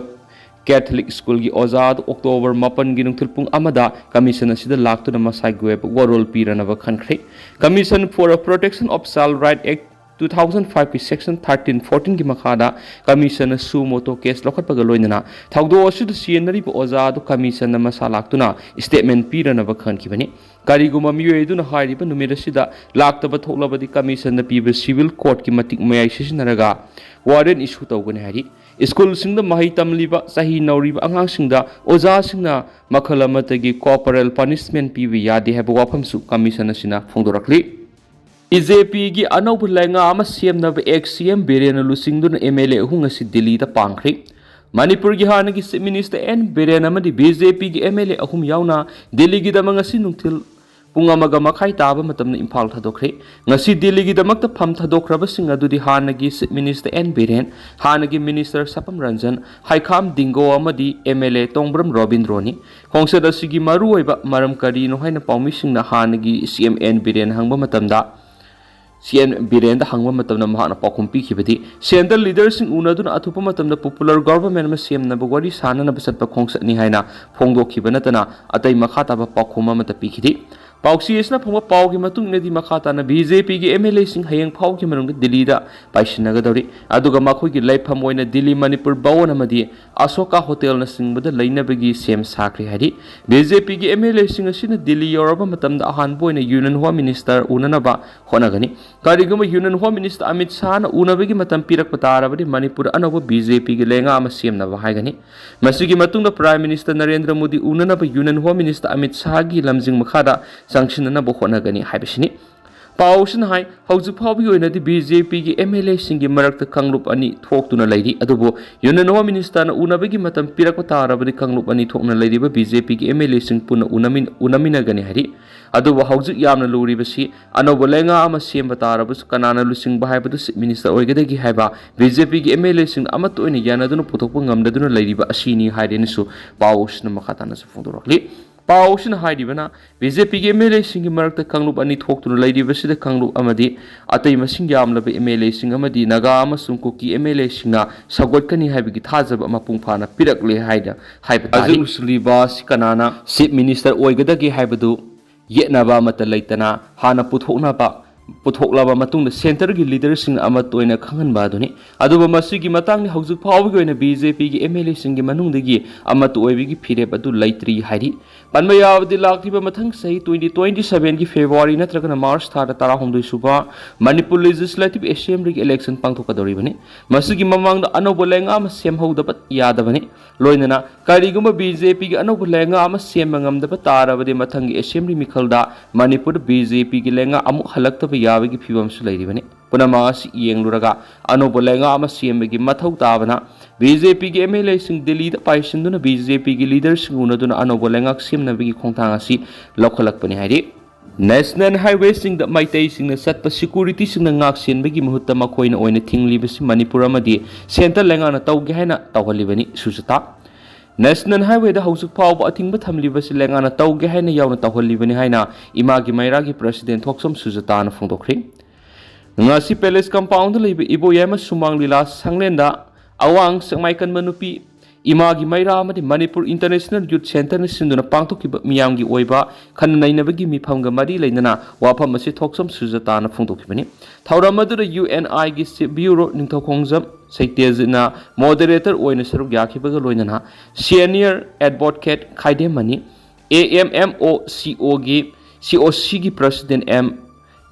ꯀꯦꯊꯂꯤꯛ ꯁ꯭ꯀꯨꯜꯒꯤ ꯑꯣꯖꯥ ꯑꯗꯨ ꯑꯣꯛꯇꯣꯕꯔ ꯃꯥꯄꯟꯒꯤ ꯅꯨꯡꯊꯤꯜ ꯄꯨꯡ ꯑꯃꯗ ꯀꯃꯤꯁꯟ ꯑꯁꯤꯗ ꯂꯥꯛꯇꯨꯅ ꯃꯁꯥꯒꯤ ꯑꯣꯏꯕ ꯋꯥꯔꯣꯜ ꯄꯤꯔꯅꯕ ꯈꯟꯈ꯭ꯔꯦ꯫ Commission for Protection of Child Right Act two thousand fiveꯀꯤ section thirteen fourteenꯒꯤ ꯃꯈꯥꯗ ꯀꯃꯤꯁꯟꯅ suo motu case ꯂꯧꯈꯠꯄꯒ ꯂꯣꯏꯅꯅ ꯊꯧꯗꯣꯛ ꯑꯁꯤꯗ ꯆꯦꯟꯅꯔꯤꯕ ꯑꯣꯖꯥ ꯑꯗꯨ ꯀꯃꯤꯁꯟꯅ ꯃꯁꯥ ꯂꯥꯛꯇꯨꯅ statement ꯄꯤꯔꯅꯕ ꯈꯟꯈꯤꯕꯅꯤ꯫ ꯀꯔꯤꯒꯨꯝꯕ ꯃꯤꯑꯣꯏ ꯑꯗꯨꯅ ꯍꯥꯏꯔꯤꯕ ꯅꯨꯃꯤꯠ ꯑꯁꯤꯗ ꯂꯥꯛꯇꯕ ꯊꯣꯛꯂꯕꯗꯤ ꯀꯃꯤꯁꯟꯅ ꯄꯤꯕ civil courtꯀꯤ ꯃꯇꯤꯛ ꯃꯌꯥꯏ ꯁꯤꯖꯤꯟꯅꯔꯒ warrant issue ꯇꯧꯒꯅꯤ ꯍꯥꯏꯔꯤ꯫ ꯁ꯭ꯀꯨꯜꯁꯤꯡꯗ ꯃꯍꯩ ꯇꯝꯂꯤꯕ ꯆꯍꯤ ꯅꯧꯔꯤꯕ ꯑꯉꯥꯡꯁꯤꯡꯗ ꯑꯣꯖꯥꯁꯤꯡꯅ ꯃꯈꯜ ꯑꯃꯠꯇꯒꯤ corporal punishment ꯄꯤꯕ ꯌꯥꯗꯦ ꯍꯥꯏꯕ ꯋꯥꯐꯝꯁꯨ ꯀꯃꯤꯁꯟ ꯑꯁꯤꯅ ꯐꯣꯡꯗꯣꯔꯛꯂꯤ꯫ BJPꯒꯤ ꯑꯅꯧꯕ ꯂꯩꯉꯥꯛ ꯑꯃ ꯁꯦꯝꯅꯕ ex CM ꯕꯤꯔꯦꯟꯅ ꯂꯨꯆꯤꯡꯗꯨꯅ MLA ꯑꯍꯨꯝ ꯉꯁꯤ ꯗꯤꯜꯂꯤꯗ ꯄꯥꯡꯈ꯭ꯔꯦ꯫ ꯃꯅꯤꯄꯨꯔꯒꯤ ꯍꯥꯟꯅꯒꯤ Chief Minister N ꯕꯤꯔꯦꯟ ꯑꯃꯗꯤ BJPꯒꯤ MLA ꯑꯍꯨꯝ ꯌꯥꯎꯅ ꯗꯤꯜꯂꯤꯒꯤꯗꯃꯛ ꯉꯁꯤ ꯅꯨꯡꯊꯤꯜ ꯄꯨꯡ ꯑꯃꯒ ꯃꯈꯥꯏ ꯇꯥꯕ ꯃꯇꯝꯗ ꯏꯝꯐꯥꯜ ꯊꯥꯗꯣꯛꯈ꯭ꯔꯦ꯫ ꯉꯁꯤ ꯗꯤꯜꯂꯤꯒꯤꯗꯃꯛꯇ ꯐꯝ ꯊꯥꯗꯣꯛꯈ꯭ꯔꯕꯁꯤꯡ ꯑꯗꯨꯗꯤ ꯍꯥꯟꯅꯒꯤ Chief Minister N ꯕꯤꯔꯦꯟ, ꯍꯥꯟꯅꯒꯤ Minister ꯁꯄꯝ ꯔꯟꯖꯟ, ꯍꯩꯈꯥꯝ ꯗꯤꯡꯒꯣ ꯑꯃꯗꯤ MLA ꯇꯣꯡꯕ꯭ꯔꯝ ꯔꯣꯕꯤꯟꯗ꯭ꯔꯣꯅꯤ꯫ ꯈꯣꯡꯆꯠ ꯑꯁꯤꯒꯤ ꯃꯔꯨꯑꯣꯏꯕ ꯃꯔꯝ ꯀꯔꯤꯅꯣ ꯍꯥꯏꯅ ꯄꯥꯎꯃꯤꯁꯤꯡꯅ ꯍꯥꯟꯅꯒꯤ CM N ꯕꯤꯔꯦꯟ ꯍꯪꯕ ꯃꯇꯝꯗ, CM ꯕꯤꯔꯦꯟꯗ ꯍꯪꯕ ꯃꯇꯝꯗ ꯃꯍꯥꯛꯅ ꯄꯥꯎꯈꯨꯝ ꯄꯤꯈꯤꯕꯗꯤ, central leaderꯁꯤꯡ ꯎꯅꯗꯨꯅ ꯑꯊꯨꯕ ꯃꯇꯝꯗ popular government ꯑꯃ ꯁꯦꯝꯅꯕ ꯋꯥꯔꯤ ꯁꯥꯅꯅꯕ ꯆꯠꯄ ꯈꯣꯡꯆꯠꯅꯤ ꯍꯥꯏꯅ ꯐꯣꯡꯗꯣꯛꯈꯤꯕ ꯅꯠꯇꯅ ꯑꯇꯩ ꯃꯈꯥ ꯇꯥꯕ ꯄꯥꯎꯈꯨꯝ ꯑꯃꯠꯇ ꯄꯤꯈꯤꯗꯦ꯫ ꯄꯥꯎꯆꯦ ꯑꯁꯤꯅ ꯐꯪꯕ ꯄꯥꯎꯒꯤ ꯃꯇꯨꯡ ꯏꯟꯅꯗꯤ, ꯃꯈꯥ ꯇꯥꯅ BJPꯒꯤ MLAꯁꯤꯡ ꯍꯌꯦꯡ ꯐꯥꯎꯒꯤ ꯃꯅꯨꯡꯗ ꯗꯤꯜꯂꯤꯗ ꯄꯥꯏꯁꯤꯟꯅꯒꯗꯧꯔꯤ, ꯑꯗꯨꯒ ꯃꯈꯣꯏꯒꯤ ꯂꯩꯐꯝ ꯑꯣꯏꯅ ꯗꯤꯜꯂꯤ ꯃꯅꯤꯄꯨꯔ ꯚꯋꯟ ꯑꯃꯗꯤ ꯑꯁꯣꯀꯥ ꯍꯣꯇꯦꯜꯅꯆꯤꯡꯕꯗ ꯂꯩꯅꯕꯒꯤ ꯁꯦꯝ ꯁꯥꯈ꯭ꯔꯦ ꯍꯥꯏꯔꯤ꯫ BJPꯒꯤ MLAꯁꯤꯡ ꯑꯁꯤꯅ ꯗꯤꯜꯂꯤ ꯌꯧꯔꯕ ꯃꯇꯝꯗ ꯑꯍꯥꯟꯕ ꯑꯣꯏꯅ Union Home Minister ꯎꯅꯅꯕ ꯍꯣꯠꯅꯒꯅꯤ꯫ ꯀꯔꯤꯒꯨꯝꯕ Union Home Minister ꯑꯃꯤꯠ ꯁꯥꯍꯅ ꯎꯅꯕꯒꯤ ꯃꯇꯝ ꯄꯤꯔꯛꯄ ꯇꯥꯔꯕꯗꯤ, ꯃꯅꯤꯄꯨꯔ ꯑꯅꯧꯕ BJPꯒꯤ ꯂꯩꯉꯥꯛ ꯑꯃ ꯁꯦꯝꯅꯕ ꯍꯥꯏꯒꯅꯤ꯫ ꯃꯁꯤꯒꯤ ꯃꯇꯨꯡꯗ Prime Minister Narendra Modi ꯎꯅꯅꯕ Union Home Minister Amit ꯁꯥꯍꯒꯤ ꯂꯝꯖꯤꯡ ꯃꯈꯥꯗ ꯆꯪꯁꯤꯟꯅꯅꯕ ꯍꯣꯠꯅꯒꯅꯤ ꯍꯥꯏꯕꯁꯤꯅꯤ꯫ ꯄꯥꯎꯁꯤꯅ ꯍꯥꯏ, ꯍꯧꯖꯤꯛ ꯐꯥꯎꯕꯒꯤ ꯑꯣꯏꯅꯗꯤ ꯕꯤ ꯖꯦ ꯄꯤꯒꯤ ꯑꯦꯝ ꯑꯦꯜ ꯑꯦꯁꯤꯡꯒꯤ ꯃꯔꯛꯇ ꯀꯥꯡꯂꯨꯞ ꯑꯅꯤ ꯊꯣꯛꯇꯨꯅ ꯂꯩꯔꯤ꯫ ꯑꯗꯨꯕꯨ ꯌꯨꯅꯤꯌꯟ ꯍꯣꯝ ꯃꯤꯅꯤꯁꯇꯔꯅ ꯎꯅꯕꯒꯤ ꯃꯇꯝ ꯄꯤꯔꯛꯄ ꯇꯥꯔꯕꯗꯤ ꯀꯥꯡꯂꯨꯞ ꯑꯅꯤ ꯊꯣꯛꯅ ꯂꯩꯔꯤꯕ ꯕꯤ ꯖꯦ ꯄꯤꯒꯤ ꯑꯦꯝ ꯑꯦꯜ ꯑꯦꯁꯤꯡ ꯄꯨꯟꯅ ꯎꯅꯃꯤꯟ-, ꯎꯅꯃꯤꯟꯅꯒꯅꯤ ꯍꯥꯏꯔꯤ꯫ ꯑꯗꯨꯕꯨ ꯍꯧꯖꯤꯛ ꯌꯥꯝꯅ ꯂꯨꯔꯤꯕꯁꯤ ꯑꯅꯧꯕ ꯂꯩꯉꯥꯛ ꯑꯃ ꯁꯦꯝꯕ ꯇꯥꯔꯕꯁꯨ ꯀꯅꯥꯅ ꯂꯨꯆꯤꯡꯕ ꯍꯥꯏꯕꯗꯨ ꯆꯤꯐ ꯃꯤꯅꯤꯁꯇꯔ ꯑꯣꯏꯒꯗꯒꯦ ꯍꯥꯏꯕ ꯕꯤ ꯖꯦ ꯄꯤꯒꯤ ꯑꯦꯝ ꯑꯦꯜ ꯑꯦꯁꯤꯡꯅ ꯑꯃꯠꯇ ꯑꯣꯏꯅ ꯌꯥꯅꯗꯨꯅ ꯄꯨꯊꯣꯛꯄ ꯉꯝꯗꯗꯨꯅ ꯂꯩꯔꯤꯕ ꯑꯁꯤꯅꯤ ꯍꯥꯏꯔꯦꯅꯁꯨ ꯄꯥꯎꯁꯤꯅ ꯃꯈꯥ ꯇꯥꯅꯁꯨ ꯐꯣꯡꯗꯣꯔꯛꯂꯤ꯫ ꯄꯥꯎꯁꯤꯅ ꯍꯥꯏꯔꯤꯕꯅ, ꯕꯤ ꯖꯦ ꯄꯤꯒꯤ ꯑꯦꯝ ꯑꯦꯜ ꯑꯦꯁꯤꯡꯒꯤ ꯃꯔꯛꯇ ꯀꯥꯡꯂꯨꯞ ꯑꯅꯤ ꯊꯣꯛꯇꯨꯅ ꯂꯩꯔꯤꯕꯁꯤꯗ ꯀꯥꯡꯂꯨꯞ ꯑꯃꯗꯤ ꯑꯇꯩ ꯃꯁꯤꯡ ꯌꯥꯝꯂꯕ ꯑꯦꯝ ꯑꯦꯜ ꯑꯦꯁꯤꯡ ꯑꯃꯗꯤ ꯅꯥꯒꯥ ꯑꯃꯁꯨꯡ ꯀꯨꯀꯤ ꯑꯦꯝ ꯑꯦꯜ ꯑꯦꯁꯤꯡꯅ ꯁꯧꯒꯠꯀꯅꯤ ꯍꯥꯏꯕꯒꯤ ꯊꯥꯖꯕ ꯃꯄꯨꯡ ꯐꯥꯅ ꯄꯤꯔꯛꯂꯦ ꯍꯥꯏꯅ ꯍꯥꯏꯕ ꯇꯥꯔꯤ꯫ ꯍꯧꯖꯤꯛ ꯂꯨꯁꯤꯜꯂꯤꯕ ꯑꯁꯤ ꯀꯅꯥꯅ ꯆꯤꯐ ꯃꯤꯅꯤꯁꯇꯔ ꯑꯣꯏꯒꯗꯒꯦ ꯍꯥꯏꯕꯗꯨ ꯌꯦꯠꯅꯕ ꯑꯃꯠꯇ ꯂꯩꯇꯅ ꯍꯥꯟꯅ ꯄꯨꯊꯣꯛꯅꯕ, ꯄꯨꯊꯣꯛꯂꯕ ꯃꯇꯨꯡꯗ ꯁꯦꯟꯇꯔꯒꯤ ꯂꯤꯗꯔꯁꯤꯡꯅ ꯑꯃꯠꯇ ꯑꯣꯏꯅ ꯈꯪꯍꯟꯕ ꯑꯗꯨꯅꯤ꯫ ꯑꯗꯨꯕꯨ ꯃꯁꯤꯒꯤ ꯃꯇꯥꯡꯗ ꯍꯧꯖꯤꯛ ꯐꯥꯎꯕꯒꯤ ꯑꯣꯏꯅ ꯕꯤ ꯖꯦ ꯄꯤꯒꯤ ꯑꯦꯝ ꯑꯦꯜ ꯑꯦꯁꯤꯡꯒꯤ ꯃꯅꯨꯡꯗꯒꯤ ꯑꯃꯠꯇ ꯑꯣꯏꯕꯒꯤ ꯐꯤꯔꯦꯞ ꯑꯗꯨ ꯂꯩꯇ꯭ꯔꯤ ꯍꯥꯏꯔꯤ꯫ ꯄꯟꯕ ꯌꯥꯕꯗꯤ, ꯂꯥꯛꯂꯤꯕ ꯃꯊꯪ ꯆꯍꯤ ꯇ꯭ꯋꯦꯟꯇꯤ ꯇ꯭ꯋꯦꯟꯇꯤ ꯁꯚꯦꯟꯒꯤ ꯐꯦꯕ꯭ꯔꯨꯋꯥꯔꯤ ꯅꯠꯇ꯭ꯔꯒꯅ ꯃꯥꯔꯆ ꯊꯥꯗ ꯇꯔꯥꯍꯨꯝꯗꯣꯏ ꯁꯨꯕ ꯃꯅꯤꯄꯨꯔ ꯂꯦꯖꯤꯁꯂꯦꯇꯤꯚ ꯑꯦꯁꯦꯝꯕ꯭ꯂꯤꯒꯤ ꯏꯂꯦꯛꯁꯟ ꯄꯥꯡꯊꯣꯛꯀꯗꯧꯔꯤꯕꯅꯤ꯫ ꯃꯁꯤꯒꯤ ꯃꯃꯥꯡꯗ ꯑꯅꯧꯕ ꯂꯩꯉꯥꯛ ꯑꯃ ꯁꯦꯝꯍꯧꯗꯕ ꯌꯥꯗꯕꯅꯤ꯫ ꯂꯣꯏꯅꯅ ꯀꯔꯤꯒꯨꯝꯕ ꯕꯤ ꯖꯦ ꯄꯤꯒꯤ ꯑꯅꯧꯕ ꯂꯩꯉꯥꯛ ꯑꯃ ꯁꯦꯝꯕ ꯉꯝꯗꯕ ꯇꯥꯔꯕꯗꯤ ꯃꯊꯪꯒꯤ ꯑꯦꯁꯦꯝꯕ꯭ꯂꯤ ꯃꯤꯈꯜꯗ ꯃꯅꯤꯄꯨꯔꯗ ꯕꯤ ꯖꯦ ꯄꯤꯒꯤ ꯂꯩꯉꯥꯛ ꯑꯃꯨꯛ ꯍꯜꯂꯛꯇꯕ ꯌꯥꯕꯒꯤ ꯐꯤꯕꯝꯁꯨ ꯂꯩꯔꯤꯕꯅꯤ꯫ ꯄꯨꯝꯅꯃꯛ ꯑꯁꯤ ꯌꯦꯡꯂꯨꯔꯒ ꯑꯅꯧꯕ ꯂꯩꯉꯥꯛ ꯑꯃ ꯁꯦꯝꯕꯒꯤ ꯃꯊꯧ ꯇꯥꯕꯅ ꯕꯤ ꯖꯦ ꯄꯤꯒꯤ ꯑꯦꯝ ꯑꯦꯜ ꯑꯦꯁꯤꯡ ꯗꯤꯜꯂꯤꯗ ꯄꯥꯏꯁꯤꯟꯗꯨꯅ ꯕꯤ ꯖꯦ ꯄꯤꯒꯤ ꯂꯤꯗꯔꯁꯤꯡ ꯎꯅꯗꯨꯅ ꯑꯅꯧꯕ ꯂꯩꯉꯥꯛ ꯁꯦꯝꯅꯕꯒꯤ ꯈꯣꯡꯊꯥꯡ ꯑꯁꯤ ꯂꯧꯈꯠꯂꯛꯄꯅꯤ ꯍꯥꯏꯔꯤ꯫ ꯅꯦꯁꯅꯦꯜ ꯍꯥꯏꯋꯦꯁꯤꯡꯗ ꯃꯩꯇꯩꯁꯤꯡꯅ ꯆꯠꯄ ꯁꯤꯀ꯭ꯌꯨꯔꯤꯇꯤꯁꯤꯡꯅ ꯉꯥꯛ ꯁꯦꯟꯕꯒꯤ ꯃꯍꯨꯠꯇ ꯃꯈꯣꯏꯅ ꯑꯣꯏꯅ ꯊꯤꯡꯂꯤꯕꯁꯤ ꯃꯅꯤꯄꯨꯔ ꯑꯃꯗꯤ ꯁꯦꯟꯇꯔ ꯂꯩꯉꯥꯛꯅ ꯇꯧꯒꯦ ꯍꯥꯏꯅ ꯇꯧꯍꯜꯂꯤꯕꯅꯤ꯫ ꯁꯨꯖꯇꯥ, ꯅꯦꯁꯅꯦꯜ ꯍꯥꯏꯋꯦꯗ ꯍꯧꯖꯤꯛ ꯐꯥꯎꯕ ꯑꯊꯤꯡꯕ ꯊꯝꯂꯤꯕꯁꯤ ꯂꯩꯉꯥꯛꯅ ꯇꯧꯒꯦ ꯍꯥꯏꯅ ꯌꯥꯎꯅ ꯇꯧꯍꯜꯂꯤꯕꯅꯤ ꯍꯥꯏꯅ ꯏꯃꯥꯒꯤ ꯃꯩꯔꯥꯒꯤ ꯄ꯭ꯔꯁꯤꯗꯦꯟ ꯊꯣꯛꯆꯝ ꯁꯨꯖꯇꯥꯅ ꯐꯣꯡꯗꯣꯛꯈ꯭ꯔꯤ꯫ ꯉꯁꯤ ꯄꯦꯂꯦꯁ ꯀꯝꯄꯥꯎꯟꯗ ꯂꯩꯕ ꯏꯕꯣꯌꯥꯏꯃ ꯁꯨꯃꯥꯡ ꯂꯤꯂꯥ ꯁꯪꯂꯦꯟꯗ ꯑꯋꯥꯡ ꯁꯦꯛꯃꯥꯏ ꯀꯟꯕ ꯅꯨꯄꯤ ꯏꯃꯥꯒꯤ ꯃꯩꯔꯥ ꯑꯃꯗꯤ ꯃꯅꯤꯄꯨꯔ ꯏꯟꯇꯔꯅꯦꯁꯅꯦꯜ ꯌꯨꯠ ꯁꯦꯟꯇꯔꯅ ꯁꯤꯟꯗꯨꯅ ꯄꯥꯡꯊꯣꯛꯈꯤꯕ ꯃꯤꯌꯥꯝꯒꯤ ꯑꯣꯏꯕ ꯈꯟꯅ ꯅꯩꯅꯕꯒꯤ ꯃꯤꯐꯝꯒ ꯃꯔꯤ ꯂꯩꯅꯅ ꯋꯥꯐꯝ ꯑꯁꯤ ꯊꯣꯛꯆꯝ ꯁꯨꯖꯇꯥꯅ ꯐꯣꯡꯗꯣꯛꯈꯤꯕꯅꯤ꯫ ꯊꯧꯔꯝ ꯑꯗꯨꯗ ꯌꯨ ꯑꯦꯟ ꯑꯥꯏꯒꯤ ꯆꯤꯐ ꯕ꯭ꯌꯨꯔꯣ ꯅꯤꯡꯊꯧꯈꯣꯡꯖꯝ ꯁꯩꯇꯦꯖꯅ ꯃꯣꯗꯦꯔꯦꯇꯔ ꯑꯣꯏꯅ ꯁꯔꯨꯛ ꯌꯥꯈꯤꯕꯒ ꯂꯣꯏꯅꯅ ꯁꯦꯅꯤꯌꯔ ꯑꯦꯗꯚꯣꯀꯦꯠ ꯈꯥꯏꯗꯦꯝꯃꯅꯤ, A M M O C ꯑꯣꯒꯤ, ꯁꯤ ꯑꯣ ꯁꯤꯒꯤ president M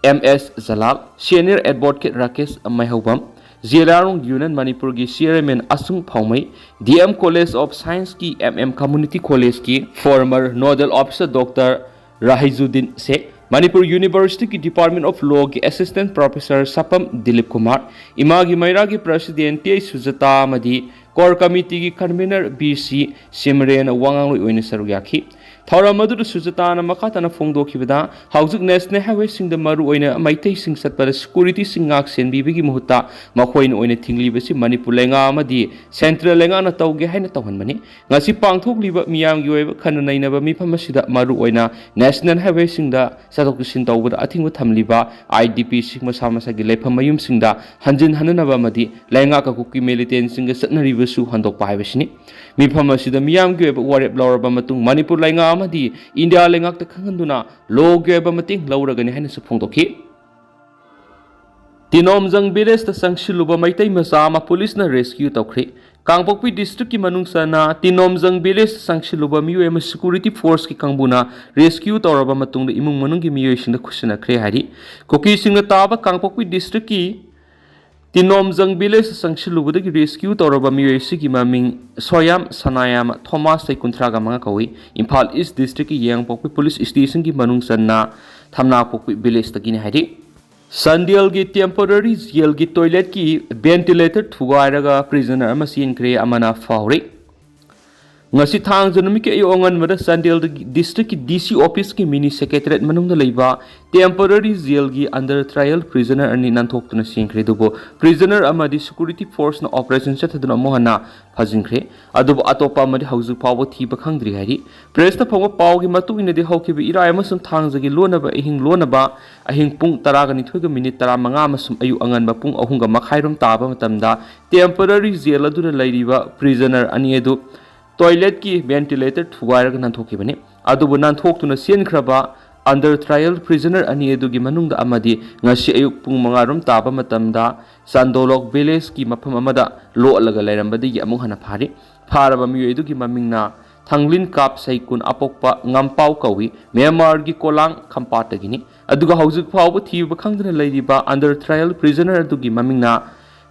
M S Jalal, senior advocate Rakesh Meihoubam, ꯖꯦꯂꯥꯔꯣꯡ ꯌꯨꯅꯤꯌꯟ ꯃꯅꯤꯄꯨꯔꯒꯤ ꯆꯤꯌꯔꯃꯦꯟ ꯑꯁꯨꯡ Phaomei, D M college of ꯁꯥꯏꯟꯁꯀꯤ ꯑꯦꯝ ꯑꯦꯝ ꯀꯝꯃ꯭ꯌꯨꯅꯤꯇꯤ ꯀꯣꯂꯦꯖꯀꯤ former nodal officer doctor Rahijuddin Sheikh, Manipur ꯌꯨꯅꯤꯚꯔꯁꯤꯇꯤꯒꯤ ꯗꯤꯄꯥꯔꯠꯃꯦꯟ ꯑꯣꯐ ꯂꯣꯒꯤ ꯑꯦꯁꯤꯁꯇꯦꯟꯠ ꯄ꯭ꯔꯣꯐꯦꯁꯔ ꯁꯄꯝ ꯗꯤꯂꯤꯞ ꯀꯨꯃꯥꯔ, ꯏꯃꯥꯒꯤ ꯃꯩꯔꯥꯒꯤ ꯄ꯭ꯔꯁꯤꯗꯦꯟꯠ ꯇꯤ ꯑꯩꯆ ꯁꯨꯖꯥꯇꯥ ꯑꯃꯗꯤ ꯀꯣꯔ ꯀꯃꯤꯇꯤꯒꯤ ꯀꯟꯚꯤꯅꯔ ꯕꯤ ꯁꯤ ꯁꯤꯃꯔꯦꯟ ꯋꯥ ꯉꯥꯡꯂꯣꯏ ꯑꯣꯏꯅ ꯁꯔꯨꯛ ꯌꯥꯈꯤ꯫ ꯊꯧꯔꯝ ꯑꯗꯨꯗ ꯁꯨꯖꯥꯇꯥꯅ ꯃꯈꯥ ꯇꯥꯅ ꯐꯣꯡꯗꯣꯛꯈꯤꯕꯗ, ꯍꯧꯖꯤꯛ ꯅꯦꯁꯅꯦꯜ ꯍꯥꯏꯋꯦꯁꯤꯡꯗ ꯃꯔꯨꯑꯣꯏꯅ ꯃꯩꯇꯩꯁꯤꯡ ꯆꯠꯄꯗ ꯁꯦꯀ꯭ꯌꯨꯔꯤꯇꯤꯁꯤꯡ ꯉꯥꯛ ꯁꯦꯟꯕꯤꯕꯒꯤ ꯃꯍꯨꯠꯇ ꯃꯈꯣꯏꯅ ꯑꯣꯏꯅ ꯊꯤꯡꯂꯤꯕꯁꯤ ꯃꯅꯤꯄꯨꯔ ꯂꯩꯉꯥꯛ ꯑꯃꯗꯤ ꯁꯦꯟꯇ꯭ꯔꯦꯜ ꯂꯩꯉꯥꯛꯅ ꯇꯧꯒꯦ ꯍꯥꯏꯅ ꯇꯧꯍꯟꯕꯅꯤ꯫ ꯉꯁꯤ ꯄꯥꯡꯊꯣꯛꯂꯤꯕ ꯃꯤꯌꯥꯝꯒꯤ ꯑꯣꯏꯕ ꯈꯟꯅ ꯅꯩꯅꯕ ꯃꯤꯐꯝ ꯑꯁꯤꯗ ꯃꯔꯨꯑꯣꯏꯅ ꯅꯦꯁꯅꯦꯜ ꯍꯥꯏꯋꯦꯁꯤꯡꯗ ꯆꯠꯊꯣꯛ ꯆꯠꯁꯤꯟ ꯇꯧꯕꯗ ꯑꯊꯤꯡꯕ ꯊꯝꯂꯤꯕ ꯑꯥꯏ ꯗꯤ ꯄꯤꯁꯤꯡ ꯃꯁꯥ ꯃꯁꯥꯒꯤ ꯂꯩꯐꯝ ꯃꯌꯨꯝꯁꯤꯡꯗ ꯍꯟꯖꯤꯟ ꯍꯟꯅꯅꯕ ꯑꯃꯗꯤ ꯂꯩꯉꯥꯛꯀ ꯀꯨꯀꯤ ꯃꯤꯂꯤꯇꯦꯟꯁꯤꯡꯒ ꯆꯠꯅꯔꯤꯕꯁꯨ ꯍꯟꯗꯣꯛꯄ ꯍꯥꯏꯕꯁꯤꯅꯤ꯫ ꯃꯤꯐꯝ ꯑꯁꯤꯗ ꯃꯤꯌꯥꯝꯒꯤ ꯑꯣꯏꯕ ꯋꯥꯔꯦꯞ ꯂꯧꯔꯕ ꯃꯇꯨꯡ ꯃꯅꯤꯄꯨꯔ ꯂꯩꯉꯥꯛ ꯑꯃꯗꯤ ꯏꯟꯗꯤꯌꯥ ꯂꯩꯉꯥꯛꯇ ꯈꯪꯍꯟꯗꯨꯅ ꯂꯣꯒꯤ ꯑꯣꯏꯕ ꯃꯇꯦꯡ ꯂꯧꯔꯒꯅꯤ ꯍꯥꯏꯅꯁꯨ ꯐꯣꯡꯗꯣꯛꯈꯤ꯫ ꯇꯤꯅꯣꯝꯖꯪ ꯚꯤꯂꯦꯖꯇ ꯆꯪꯁꯤꯜꯂꯨꯕ ꯃꯩꯇꯩ ꯃꯆꯥ ꯑꯃ ꯄꯨꯂꯤꯁꯅ ꯔꯦꯁꯀ꯭ꯌꯨ ꯇꯧꯈ꯭ꯔꯦ꯫ ꯀꯥꯡꯄꯣꯛꯄꯤ ꯗꯤꯁꯇ꯭ꯔꯤꯛꯀꯤ ꯃꯅꯨꯡ ꯆꯟꯅ ꯇꯤꯅꯣꯝꯖꯪ ꯚꯤꯂꯦꯖꯇ ꯆꯪꯁꯤꯜꯂꯨꯕ ꯃꯤꯑꯣꯏ ꯑꯃ ꯁꯦꯀ꯭ꯌꯨꯔꯤꯇꯤ ꯐꯣꯔꯁꯀꯤ ꯀꯥꯡꯕꯨꯅ ꯔꯦꯁꯀ꯭ꯌꯨ ꯇꯧꯔꯕ ꯃꯇꯨꯡꯗ ꯏꯃꯨꯡ ꯃꯅꯨꯡꯒꯤ ꯃꯤꯑꯣꯏꯁꯤꯡꯗ ꯈꯨꯠꯁꯤꯟꯅꯈ꯭ꯔꯦ ꯍꯥꯏꯔꯤ꯫ ꯀꯨꯀꯤꯁꯤꯡꯅ ꯇꯥꯕ ꯀꯥꯡꯄꯣꯛꯄꯤ ꯗꯤꯁꯇ꯭ꯔꯤꯛꯀꯤ ꯇꯤꯅꯣꯝꯖꯪ ꯚꯤꯂꯦꯖꯇ ꯆꯪꯁꯤꯜꯂꯨꯕꯗꯒꯤ ꯔꯦꯁꯀ꯭ꯌꯨ ꯇꯧꯔꯕ ꯃꯤꯑꯣꯏ ꯑꯁꯤꯒꯤ ꯃꯃꯤꯡ ꯁꯣꯌꯥꯝ ꯁꯅꯥꯌꯥꯝ ꯊꯣꯃꯥꯁ, ꯆꯍꯤ ꯀꯨꯟꯊ꯭ꯔꯥꯒ ꯃꯉꯥ ꯀꯧꯏ꯫ ꯏꯝꯐꯥꯜ ꯏꯁ ꯗꯤꯁꯇ꯭ꯔꯤꯛꯀꯤ ꯌꯦꯡꯉꯥꯡꯄꯣꯛꯄꯤ ꯄꯨꯂꯤꯁ ꯁ꯭ꯇꯦꯁꯟꯒꯤ ꯃꯅꯨꯡ ꯆꯟꯅ ꯊꯝꯅꯥꯄꯣꯛꯄꯤ ꯚꯤꯂꯦꯖꯇꯒꯤꯅꯤ ꯍꯥꯏꯔꯤ꯫ ꯆꯥꯟꯗꯦꯜꯒꯤ ꯇꯦꯝꯄꯣꯔꯔꯤ ꯖꯦꯜꯒꯤ ꯇꯣꯏꯂꯦꯠꯀꯤ ꯚꯦꯟꯇꯤꯂꯦꯇꯔ ꯊꯨꯒꯥꯏꯔꯒ ꯄ꯭ꯔꯤꯖꯅꯔ ꯑꯃ ꯆꯦꯟꯈ꯭ꯔꯦ ꯑꯃꯅ ꯐꯥꯎꯔꯤ꯫ ꯉꯁꯤ ꯊꯥꯡꯖ ꯅꯨꯃꯤꯠꯀꯤ ꯑꯌꯨꯛ ꯑꯉꯟꯕꯗ ꯆꯥꯟꯗꯦꯜꯗꯒꯤ ꯗꯤꯁꯇ꯭ꯔꯤꯛꯀꯤ ꯗꯤ ꯁꯤ ꯑꯣꯐꯤꯁꯀꯤ ꯃꯤꯅꯤ ꯁꯦꯀ꯭ꯔꯦꯇꯔꯤꯌꯦꯠ ꯃꯅꯨꯡꯗ ꯂꯩꯕ ꯇꯦꯝꯄꯣꯔꯔꯤ ꯖꯦꯜꯒꯤ ꯑꯟꯗꯔ ꯇ꯭ꯔꯥꯏꯌꯦꯜ ꯄ꯭ꯔꯤꯖꯅꯔ ꯑꯅꯤ ꯅꯥꯟꯊꯣꯛꯇꯨꯅ ꯆꯦꯟꯈ꯭ꯔꯦ꯫ ꯑꯗꯨꯕꯨ ꯄ꯭ꯔꯤꯖꯅꯔ ꯑꯃꯗꯤ ꯁꯦꯀ꯭ꯌꯨꯔꯤꯇꯤ ꯐꯣꯔꯁꯅ ꯑꯣꯄꯔꯦꯁꯟ ꯆꯠꯊꯗꯨꯅ ꯑꯃꯨꯛ ꯍꯟꯅ ꯐꯥꯖꯤꯟꯈ꯭ꯔꯦ꯫ ꯑꯗꯨꯕꯨ ꯑꯇꯣꯞꯄ ꯑꯃꯗꯤ ꯍꯧꯖꯤꯛ ꯐꯥꯎꯕ ꯊꯤꯕ ꯈꯪꯗ꯭ꯔꯤ ꯍꯥꯏꯔꯤ꯫ ꯄ꯭ꯔꯦꯁꯇ ꯐꯪꯕ ꯄꯥꯎꯒꯤ ꯃꯇꯨꯡ ꯏꯟꯅꯗꯤ ꯍꯧꯈꯤꯕ ꯏꯔꯥꯏ ꯑꯃꯁꯨꯡ ꯊꯥꯡꯖꯒꯤ ꯂꯣꯟꯅꯕ ꯑꯍꯤꯡ ꯂꯣꯟꯅꯕ ꯑꯍꯤꯡ ꯄꯨꯡ ꯇꯔꯥꯒ ꯅꯤꯊꯣꯏꯒ ꯃꯤꯅꯤꯠ ꯇꯔꯥꯃꯉꯥ ꯑꯃꯁꯨꯡ ꯑꯌꯨꯛ ꯑꯉꯟꯕ ꯄꯨꯡ ꯑꯍꯨꯝꯒ ꯃꯈꯥꯏꯔꯣꯝ ꯇꯥꯕ ꯃꯇꯝꯗ ꯇꯦꯝꯄꯣꯔꯔꯤ ꯖꯦꯜ ꯑꯗꯨꯗ ꯂꯩꯔꯤꯕ ꯄ꯭ꯔꯤꯖꯅꯔ ꯑꯅꯤ ꯑꯗꯨ ꯇꯣꯏꯂꯦꯠꯀꯤ ꯚꯦꯟꯇꯤꯂꯦꯇꯔ ꯊꯨꯒꯥꯏꯔꯒ ꯅꯥꯟꯊꯣꯛꯈꯤꯕꯅꯤ꯫ ꯑꯗꯨꯕꯨ ꯅꯥꯟꯊꯣꯛꯇꯨꯅ ꯆꯦꯟꯈ꯭ꯔꯕ ꯑꯟꯗꯔ ꯇ꯭ꯔꯥꯏꯌꯦꯜ ꯄ꯭ꯔꯤꯖꯅꯔ ꯑꯅꯤ ꯑꯗꯨꯒꯤ ꯃꯅꯨꯡꯗ ꯑꯃꯗꯤ ꯉꯁꯤ ꯑꯌꯨꯛ ꯄꯨꯡ ꯃꯉꯥꯔꯣꯝ ꯇꯥꯕ ꯃꯇꯝꯗ ꯆꯥꯟꯗꯣꯂꯣꯛ ꯚꯤꯂꯦꯖꯀꯤ ꯃꯐꯝ ꯑꯃꯗ ꯂꯣꯠꯂꯒ ꯂꯩꯔꯝꯕꯗꯒꯤ ꯑꯃꯨꯛ ꯍꯟꯅ ꯐꯥꯔꯤ꯫ ꯐꯥꯔꯕ ꯃꯤꯑꯣꯏ ꯑꯗꯨꯒꯤ ꯃꯃꯤꯡꯅ ꯊꯥꯡꯂꯤꯟ ꯀꯥꯞ ꯁꯩꯀꯨꯟ ꯑꯄꯣꯛꯄ ꯉꯝꯄꯥꯎ ꯀꯧꯏ꯫ ꯃ꯭ꯌꯥꯟꯃꯥꯔꯒꯤ ꯀꯣꯂꯥꯡ ꯈꯝꯄꯥꯠꯇꯒꯤꯅꯤ꯫ ꯑꯗꯨꯒ ꯍꯧꯖꯤꯛ ꯐꯥꯎꯕ ꯊꯤꯕ ꯈꯪꯗꯅ ꯂꯩꯔꯤꯕ ꯑꯟꯗꯔ ꯇ꯭ꯔꯥꯏꯌꯦꯜ ꯄ꯭ꯔꯤꯖꯅꯔ ꯑꯗꯨꯒꯤ ꯃꯃꯤꯡꯅ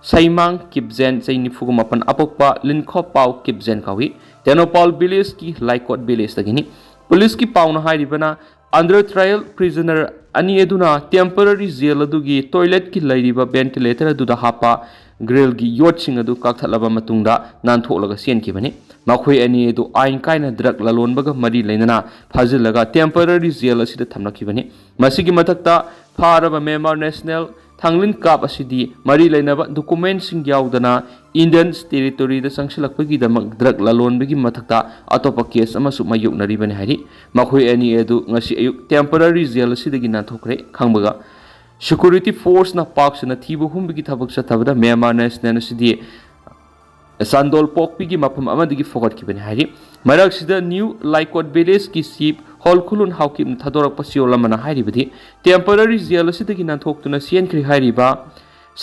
ꯁꯩꯃꯥꯡ ꯀꯤꯞꯖꯦꯟ, ꯆꯍꯤ ꯅꯤꯐꯨꯒ ꯃꯥꯄꯟ ꯑꯄꯣꯛꯄ ꯂꯤꯟꯈꯣꯄꯥꯎ ꯀꯤꯞꯖꯦꯟ ꯀꯧꯏ꯫ ꯇꯦꯅꯣꯄꯥꯜ ꯚꯤꯂꯦꯖꯀꯤ ꯂꯥꯏꯀꯣꯠ ꯚꯤꯂꯦꯖꯇꯒꯤꯅꯤ꯫ ꯄꯨꯂꯤꯁꯀꯤ ꯄꯥꯎꯅ ꯍꯥꯏꯔꯤꯕꯅ, under trial prisoner ꯑꯅꯤ ꯑꯗꯨꯅ temporary jail ꯑꯗꯨꯒꯤ toiletꯀꯤ ꯂꯩꯔꯤꯕ ventilator ꯑꯗꯨꯗ ꯍꯥꯞꯄ grillꯒꯤ ꯌꯣꯠꯁꯤꯡ ꯑꯗꯨ ꯀꯛꯊꯠꯂꯕ ꯃꯇꯨꯡꯗ ꯅꯥꯟꯊꯣꯛꯂꯒ ꯆꯦꯟꯈꯤꯕꯅꯤ꯫ ꯃꯈꯣꯏ ꯑꯅꯤ ꯑꯗꯨ ꯑꯥꯏꯟ ꯀꯥꯏꯅ drug ꯂꯂꯣꯟꯕꯒ ꯃꯔꯤ ꯂꯩꯅꯅ ꯐꯥꯖꯤꯜꯂꯒ temporary jail ꯑꯁꯤꯗ ꯊꯝꯂꯛꯈꯤꯕꯅꯤ꯫ ꯃꯁꯤꯒꯤ ꯃꯊꯛꯇ, ꯐꯥꯔꯕ Myanmar national ꯊꯥꯡꯂꯤꯟ ꯀꯥꯞ ꯑꯁꯤꯗꯤ ꯃꯔꯤ ꯂꯩꯅꯕ documentꯁꯤꯡ ꯌꯥꯎꯗꯅ Indian territoryꯗ ꯆꯪꯁꯤꯜꯂꯛꯄꯒꯤꯗꯃꯛ drug ꯂꯂꯣꯟꯕꯒꯤ ꯃꯊꯛꯇ ꯑꯇꯣꯞꯄ case ꯑꯃꯁꯨ ꯃꯥꯌꯣꯛꯅꯔꯤꯕꯅꯤ ꯍꯥꯏꯔꯤ꯫ ꯃꯈꯣꯏ ꯑꯅꯤ ꯑꯗꯨ ꯉꯁꯤ ꯑꯌꯨꯛ temporary jail ꯑꯁꯤꯗꯒꯤ ꯅꯥꯟꯊꯣꯛꯈ꯭ꯔꯦ꯫ ꯈꯪꯕꯒ, security forceꯅ ꯄꯥꯛ ꯁꯟꯅ ꯊꯤꯕ ꯍꯨꯝꯕꯒꯤ ꯊꯕꯛ ꯆꯠꯊꯕꯗ Myanmar national ꯑꯁꯤꯗꯤ ꯆꯥꯟꯗꯣꯜ ꯄꯣꯛꯄꯤꯒꯤ ꯃꯐꯝ ꯑꯃꯗꯒꯤ ꯐꯒꯠꯈꯤꯕꯅꯤ ꯍꯥꯏꯔꯤ꯫ ꯃꯔꯛꯁꯤꯗ New Laikot villageꯀꯤ chief ꯍꯣꯜꯈꯨꯂꯨꯟ ꯍꯥꯎꯀꯤꯞꯅ ꯊꯥꯗꯣꯔꯛꯄ ꯆꯦꯔꯣꯜ ꯑꯃꯅ ꯍꯥꯏꯔꯤꯕꯗꯤ, temporary jail ꯑꯁꯤꯗꯒꯤ ꯅꯥꯟꯊꯣꯛꯇꯨꯅ ꯆꯦꯟꯈ꯭ꯔꯦ ꯍꯥꯏꯔꯤꯕ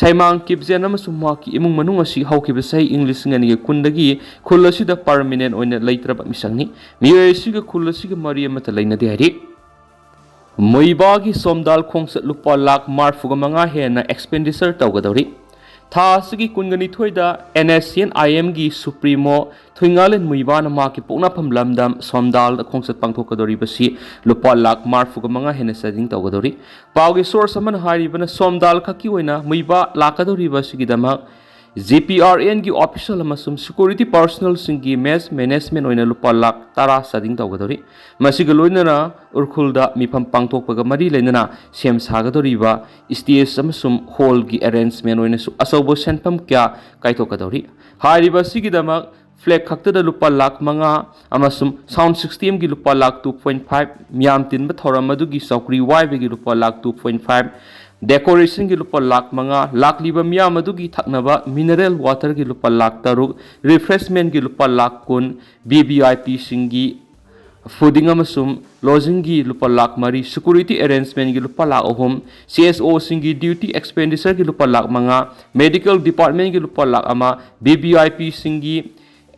ꯁꯥꯏꯃꯥꯡ ꯀꯤꯞꯖꯦꯟ ꯑꯃꯁꯨꯡ ꯃꯍꯥꯛꯀꯤ ꯏꯃꯨꯡ ꯃꯅꯨꯡ ꯑꯁꯤ ꯍꯧꯈꯤꯕ ꯆꯍꯤ ꯏꯪ ꯂꯤꯁꯤꯡ ꯑꯅꯤꯒ ꯀꯨꯟꯗꯒꯤ ꯈꯨꯜ ꯑꯁꯤꯗ permanent ꯑꯣꯏꯅ ꯂꯩꯇ꯭ꯔꯕ ꯃꯤꯁꯛꯅꯤ꯫ ꯃꯤꯑꯣꯏ ꯑꯁꯤꯒ ꯈꯨꯜ ꯑꯁꯤꯒ ꯃꯔꯤ ꯑꯃꯠꯇ ꯂꯩꯅꯗꯦ ꯍꯥꯏꯔꯤ꯫ ꯃꯨꯏꯕꯥꯒꯤ ꯁꯣꯝꯗꯥꯜ ꯈꯣꯡꯆꯠ ꯂꯨꯄꯥ ꯂꯥꯈ ꯃꯔꯤꯐꯨꯒ ꯃꯉꯥ ꯍꯦꯟꯅ expenditure ꯇꯧꯒꯗꯧꯔꯤ꯫ ꯊꯥ ꯑꯁꯤꯒꯤ ꯀꯨꯟꯒ ꯅꯤꯊꯣꯏꯗ NSCN-IMꯒꯤ supremo ꯊꯨꯏꯉꯥꯂꯦꯟ ꯃꯨꯏꯕꯥꯅ ꯃꯍꯥꯛꯀꯤ ꯄꯣꯛꯅꯐꯝ ꯂꯝꯗꯝ ꯁꯣꯝꯗꯥꯜꯗ ꯈꯣꯡꯆꯠ ꯄꯥꯡꯊꯣꯛꯀꯗꯧꯔꯤꯕꯁꯤ ꯂꯨꯄꯥ ꯂꯥꯈ ꯃꯔꯤꯐꯨꯒ ꯃꯉꯥ ꯍꯦꯟꯅ charging ꯇꯧꯒꯗꯧꯔꯤ꯫ ꯄꯥꯎꯒꯤ source ꯑꯃꯅ ꯍꯥꯏꯔꯤꯕꯅ, ꯁꯣꯝꯗꯥꯜ ꯈꯛꯀꯤ ꯑꯣꯏꯅ ꯃꯨꯏꯕꯥ ꯂꯥꯛꯀꯗꯧꯔꯤꯕ ꯑꯁꯤꯒꯤꯗꯃꯛ GPRNꯒꯤ official ꯑꯃꯁꯨꯡ security personnelꯁꯤꯡꯒꯤ mess management ꯑꯣꯏꯅ ꯂꯨꯄꯥ ꯂꯥꯈ ꯇꯔꯥ charging ꯇꯧꯒꯗꯧꯔꯤ꯫ ꯃꯁꯤꯒ ꯂꯣꯏꯅꯅ ꯎꯔꯈꯨꯜꯗ ꯃꯤꯐꯝ ꯄꯥꯡꯊꯣꯛꯄꯒ ꯃꯔꯤ ꯂꯩꯅꯅ ꯁꯦꯝ ꯁꯥꯒꯗꯧꯔꯤꯕ stage ꯑꯃꯁꯨꯡ hallꯒꯤ arrangement ꯑꯣꯏꯅꯁꯨ ꯑꯆꯧꯕ ꯁꯦꯟꯐꯝ ꯀꯌꯥ ꯀꯥꯏꯊꯣꯛꯀꯗꯧꯔꯤ꯫ ꯍꯥꯏꯔꯤꯕ ꯑꯁꯤꯒꯤꯗꯃꯛ flag ꯈꯛꯇꯗ ꯂꯨꯄꯥ ꯂꯥꯈ ꯃꯉꯥ ꯑꯃꯁꯨꯡ sound systemꯒꯤ ꯂꯨꯄꯥ ꯂꯥꯈ two point five, ꯃꯤꯌꯥꯝ ꯇꯤꯟꯕ ꯊꯧꯔꯝ ꯑꯗꯨꯒꯤ ꯆꯧꯀ꯭ꯔꯤ ꯋꯥꯏꯕꯒꯤ ꯂꯨꯄꯥ ꯂꯥꯈ two point five, decorationꯒꯤ ꯂꯨꯄꯥ ꯂꯥꯈ ꯃꯉꯥ, ꯂꯥꯛꯂꯤꯕ ꯃꯤꯌꯥꯝ ꯑꯗꯨꯒꯤ ꯊꯛꯅꯕ mineral waterꯒꯤ ꯂꯨꯄꯥ ꯂꯥꯈ ꯇꯔꯨꯛ, refreshmentꯒꯤ ꯂꯨꯄꯥ ꯂꯥꯈ ꯀꯨꯟ, VVIPꯁꯤꯡꯒꯤ fooding ꯑꯃꯁꯨꯡ lodgingꯒꯤ ꯂꯨꯄꯥ ꯂꯥꯈ ꯃꯔꯤ, security arrangementꯒꯤ ꯂꯨꯄꯥ ꯂꯥꯈ ꯑꯍꯨꯝ, CSOꯁꯤꯡꯒꯤ duty expenditureꯒꯤ ꯂꯨꯄꯥ ꯂꯥꯈ ꯃꯉꯥ, medical departmentꯒꯤ ꯂꯨꯄꯥ ꯂꯥꯈ ꯑꯃ, VVIPꯁꯤꯡꯒꯤ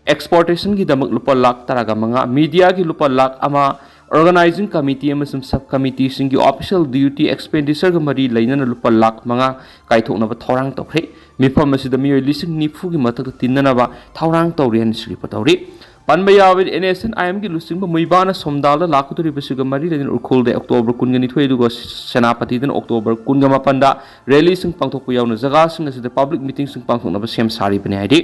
exportationꯒꯤꯗꯃꯛ ꯂꯨꯄꯥ ꯂꯥꯈ ꯇꯔꯥꯒ ꯃꯉꯥ, mediaꯒꯤ ꯂꯨꯄꯥ ꯂꯥꯈ ꯑꯃ, organizing committee ꯑꯃꯁꯨꯡ sub committeeꯁꯤꯡꯒꯤ official duty expenditureꯒ ꯃꯔꯤ ꯂꯩꯅꯅ ꯂꯨꯄꯥ ꯂꯥꯈ ꯃꯉꯥ ꯀꯥꯏꯊꯣꯛꯅꯕ ꯊꯧꯔꯥꯡ ꯇꯧꯈ꯭ꯔꯦ꯫ ꯃꯤꯐꯝ ꯑꯁꯤꯗ ꯃꯤꯑꯣꯏ ꯂꯤꯁꯤꯡ ꯅꯤꯐꯨꯒꯤ ꯃꯊꯛꯇ ꯇꯤꯟꯅꯅꯕ ꯊꯧꯔꯥꯡ ꯇꯧꯔꯤ ꯍꯥꯏꯅꯁꯨ report ꯇꯧꯔꯤ꯫ ꯄꯟꯕ ꯌꯥꯕꯗꯤ, ꯑꯦꯟ ꯑꯦꯁ ꯑꯦꯟ ꯑꯥꯏ ꯑꯦꯝꯒꯤ ꯂꯨꯆꯤꯡꯕ ꯃꯨꯏꯕꯥꯅ ꯁꯣꯝꯗꯥꯜꯗ ꯂꯥꯛꯀꯗꯧꯔꯤꯕꯁꯤꯒ ꯃꯔꯤ ꯂꯩꯅꯅ ꯎꯈ꯭ꯔꯨꯜꯗ ꯑꯣꯛꯇꯣꯕꯔ ꯀꯨꯟꯒ ꯅꯤꯊꯣꯏ ꯑꯗꯨꯒ ꯁꯦꯅꯥꯄꯇꯤꯗꯅ ꯑꯣꯛꯇꯣꯕꯔ ꯀꯨꯟꯒ ꯃꯥꯄꯟꯗ ꯔꯦꯂꯤꯁꯤꯡ ꯄꯥꯡꯊꯣꯛꯄ ꯌꯥꯎꯅ ꯖꯒꯥꯁꯤꯡ ꯑꯁꯤꯗ ꯄꯕ꯭ꯂꯤꯛ ꯃꯤꯇꯤꯡꯁꯤꯡ ꯄꯥꯡꯊꯣꯛꯅꯕ ꯁꯦꯝ ꯁꯥꯔꯤꯕꯅꯤ ꯍꯥꯏꯔꯤ꯫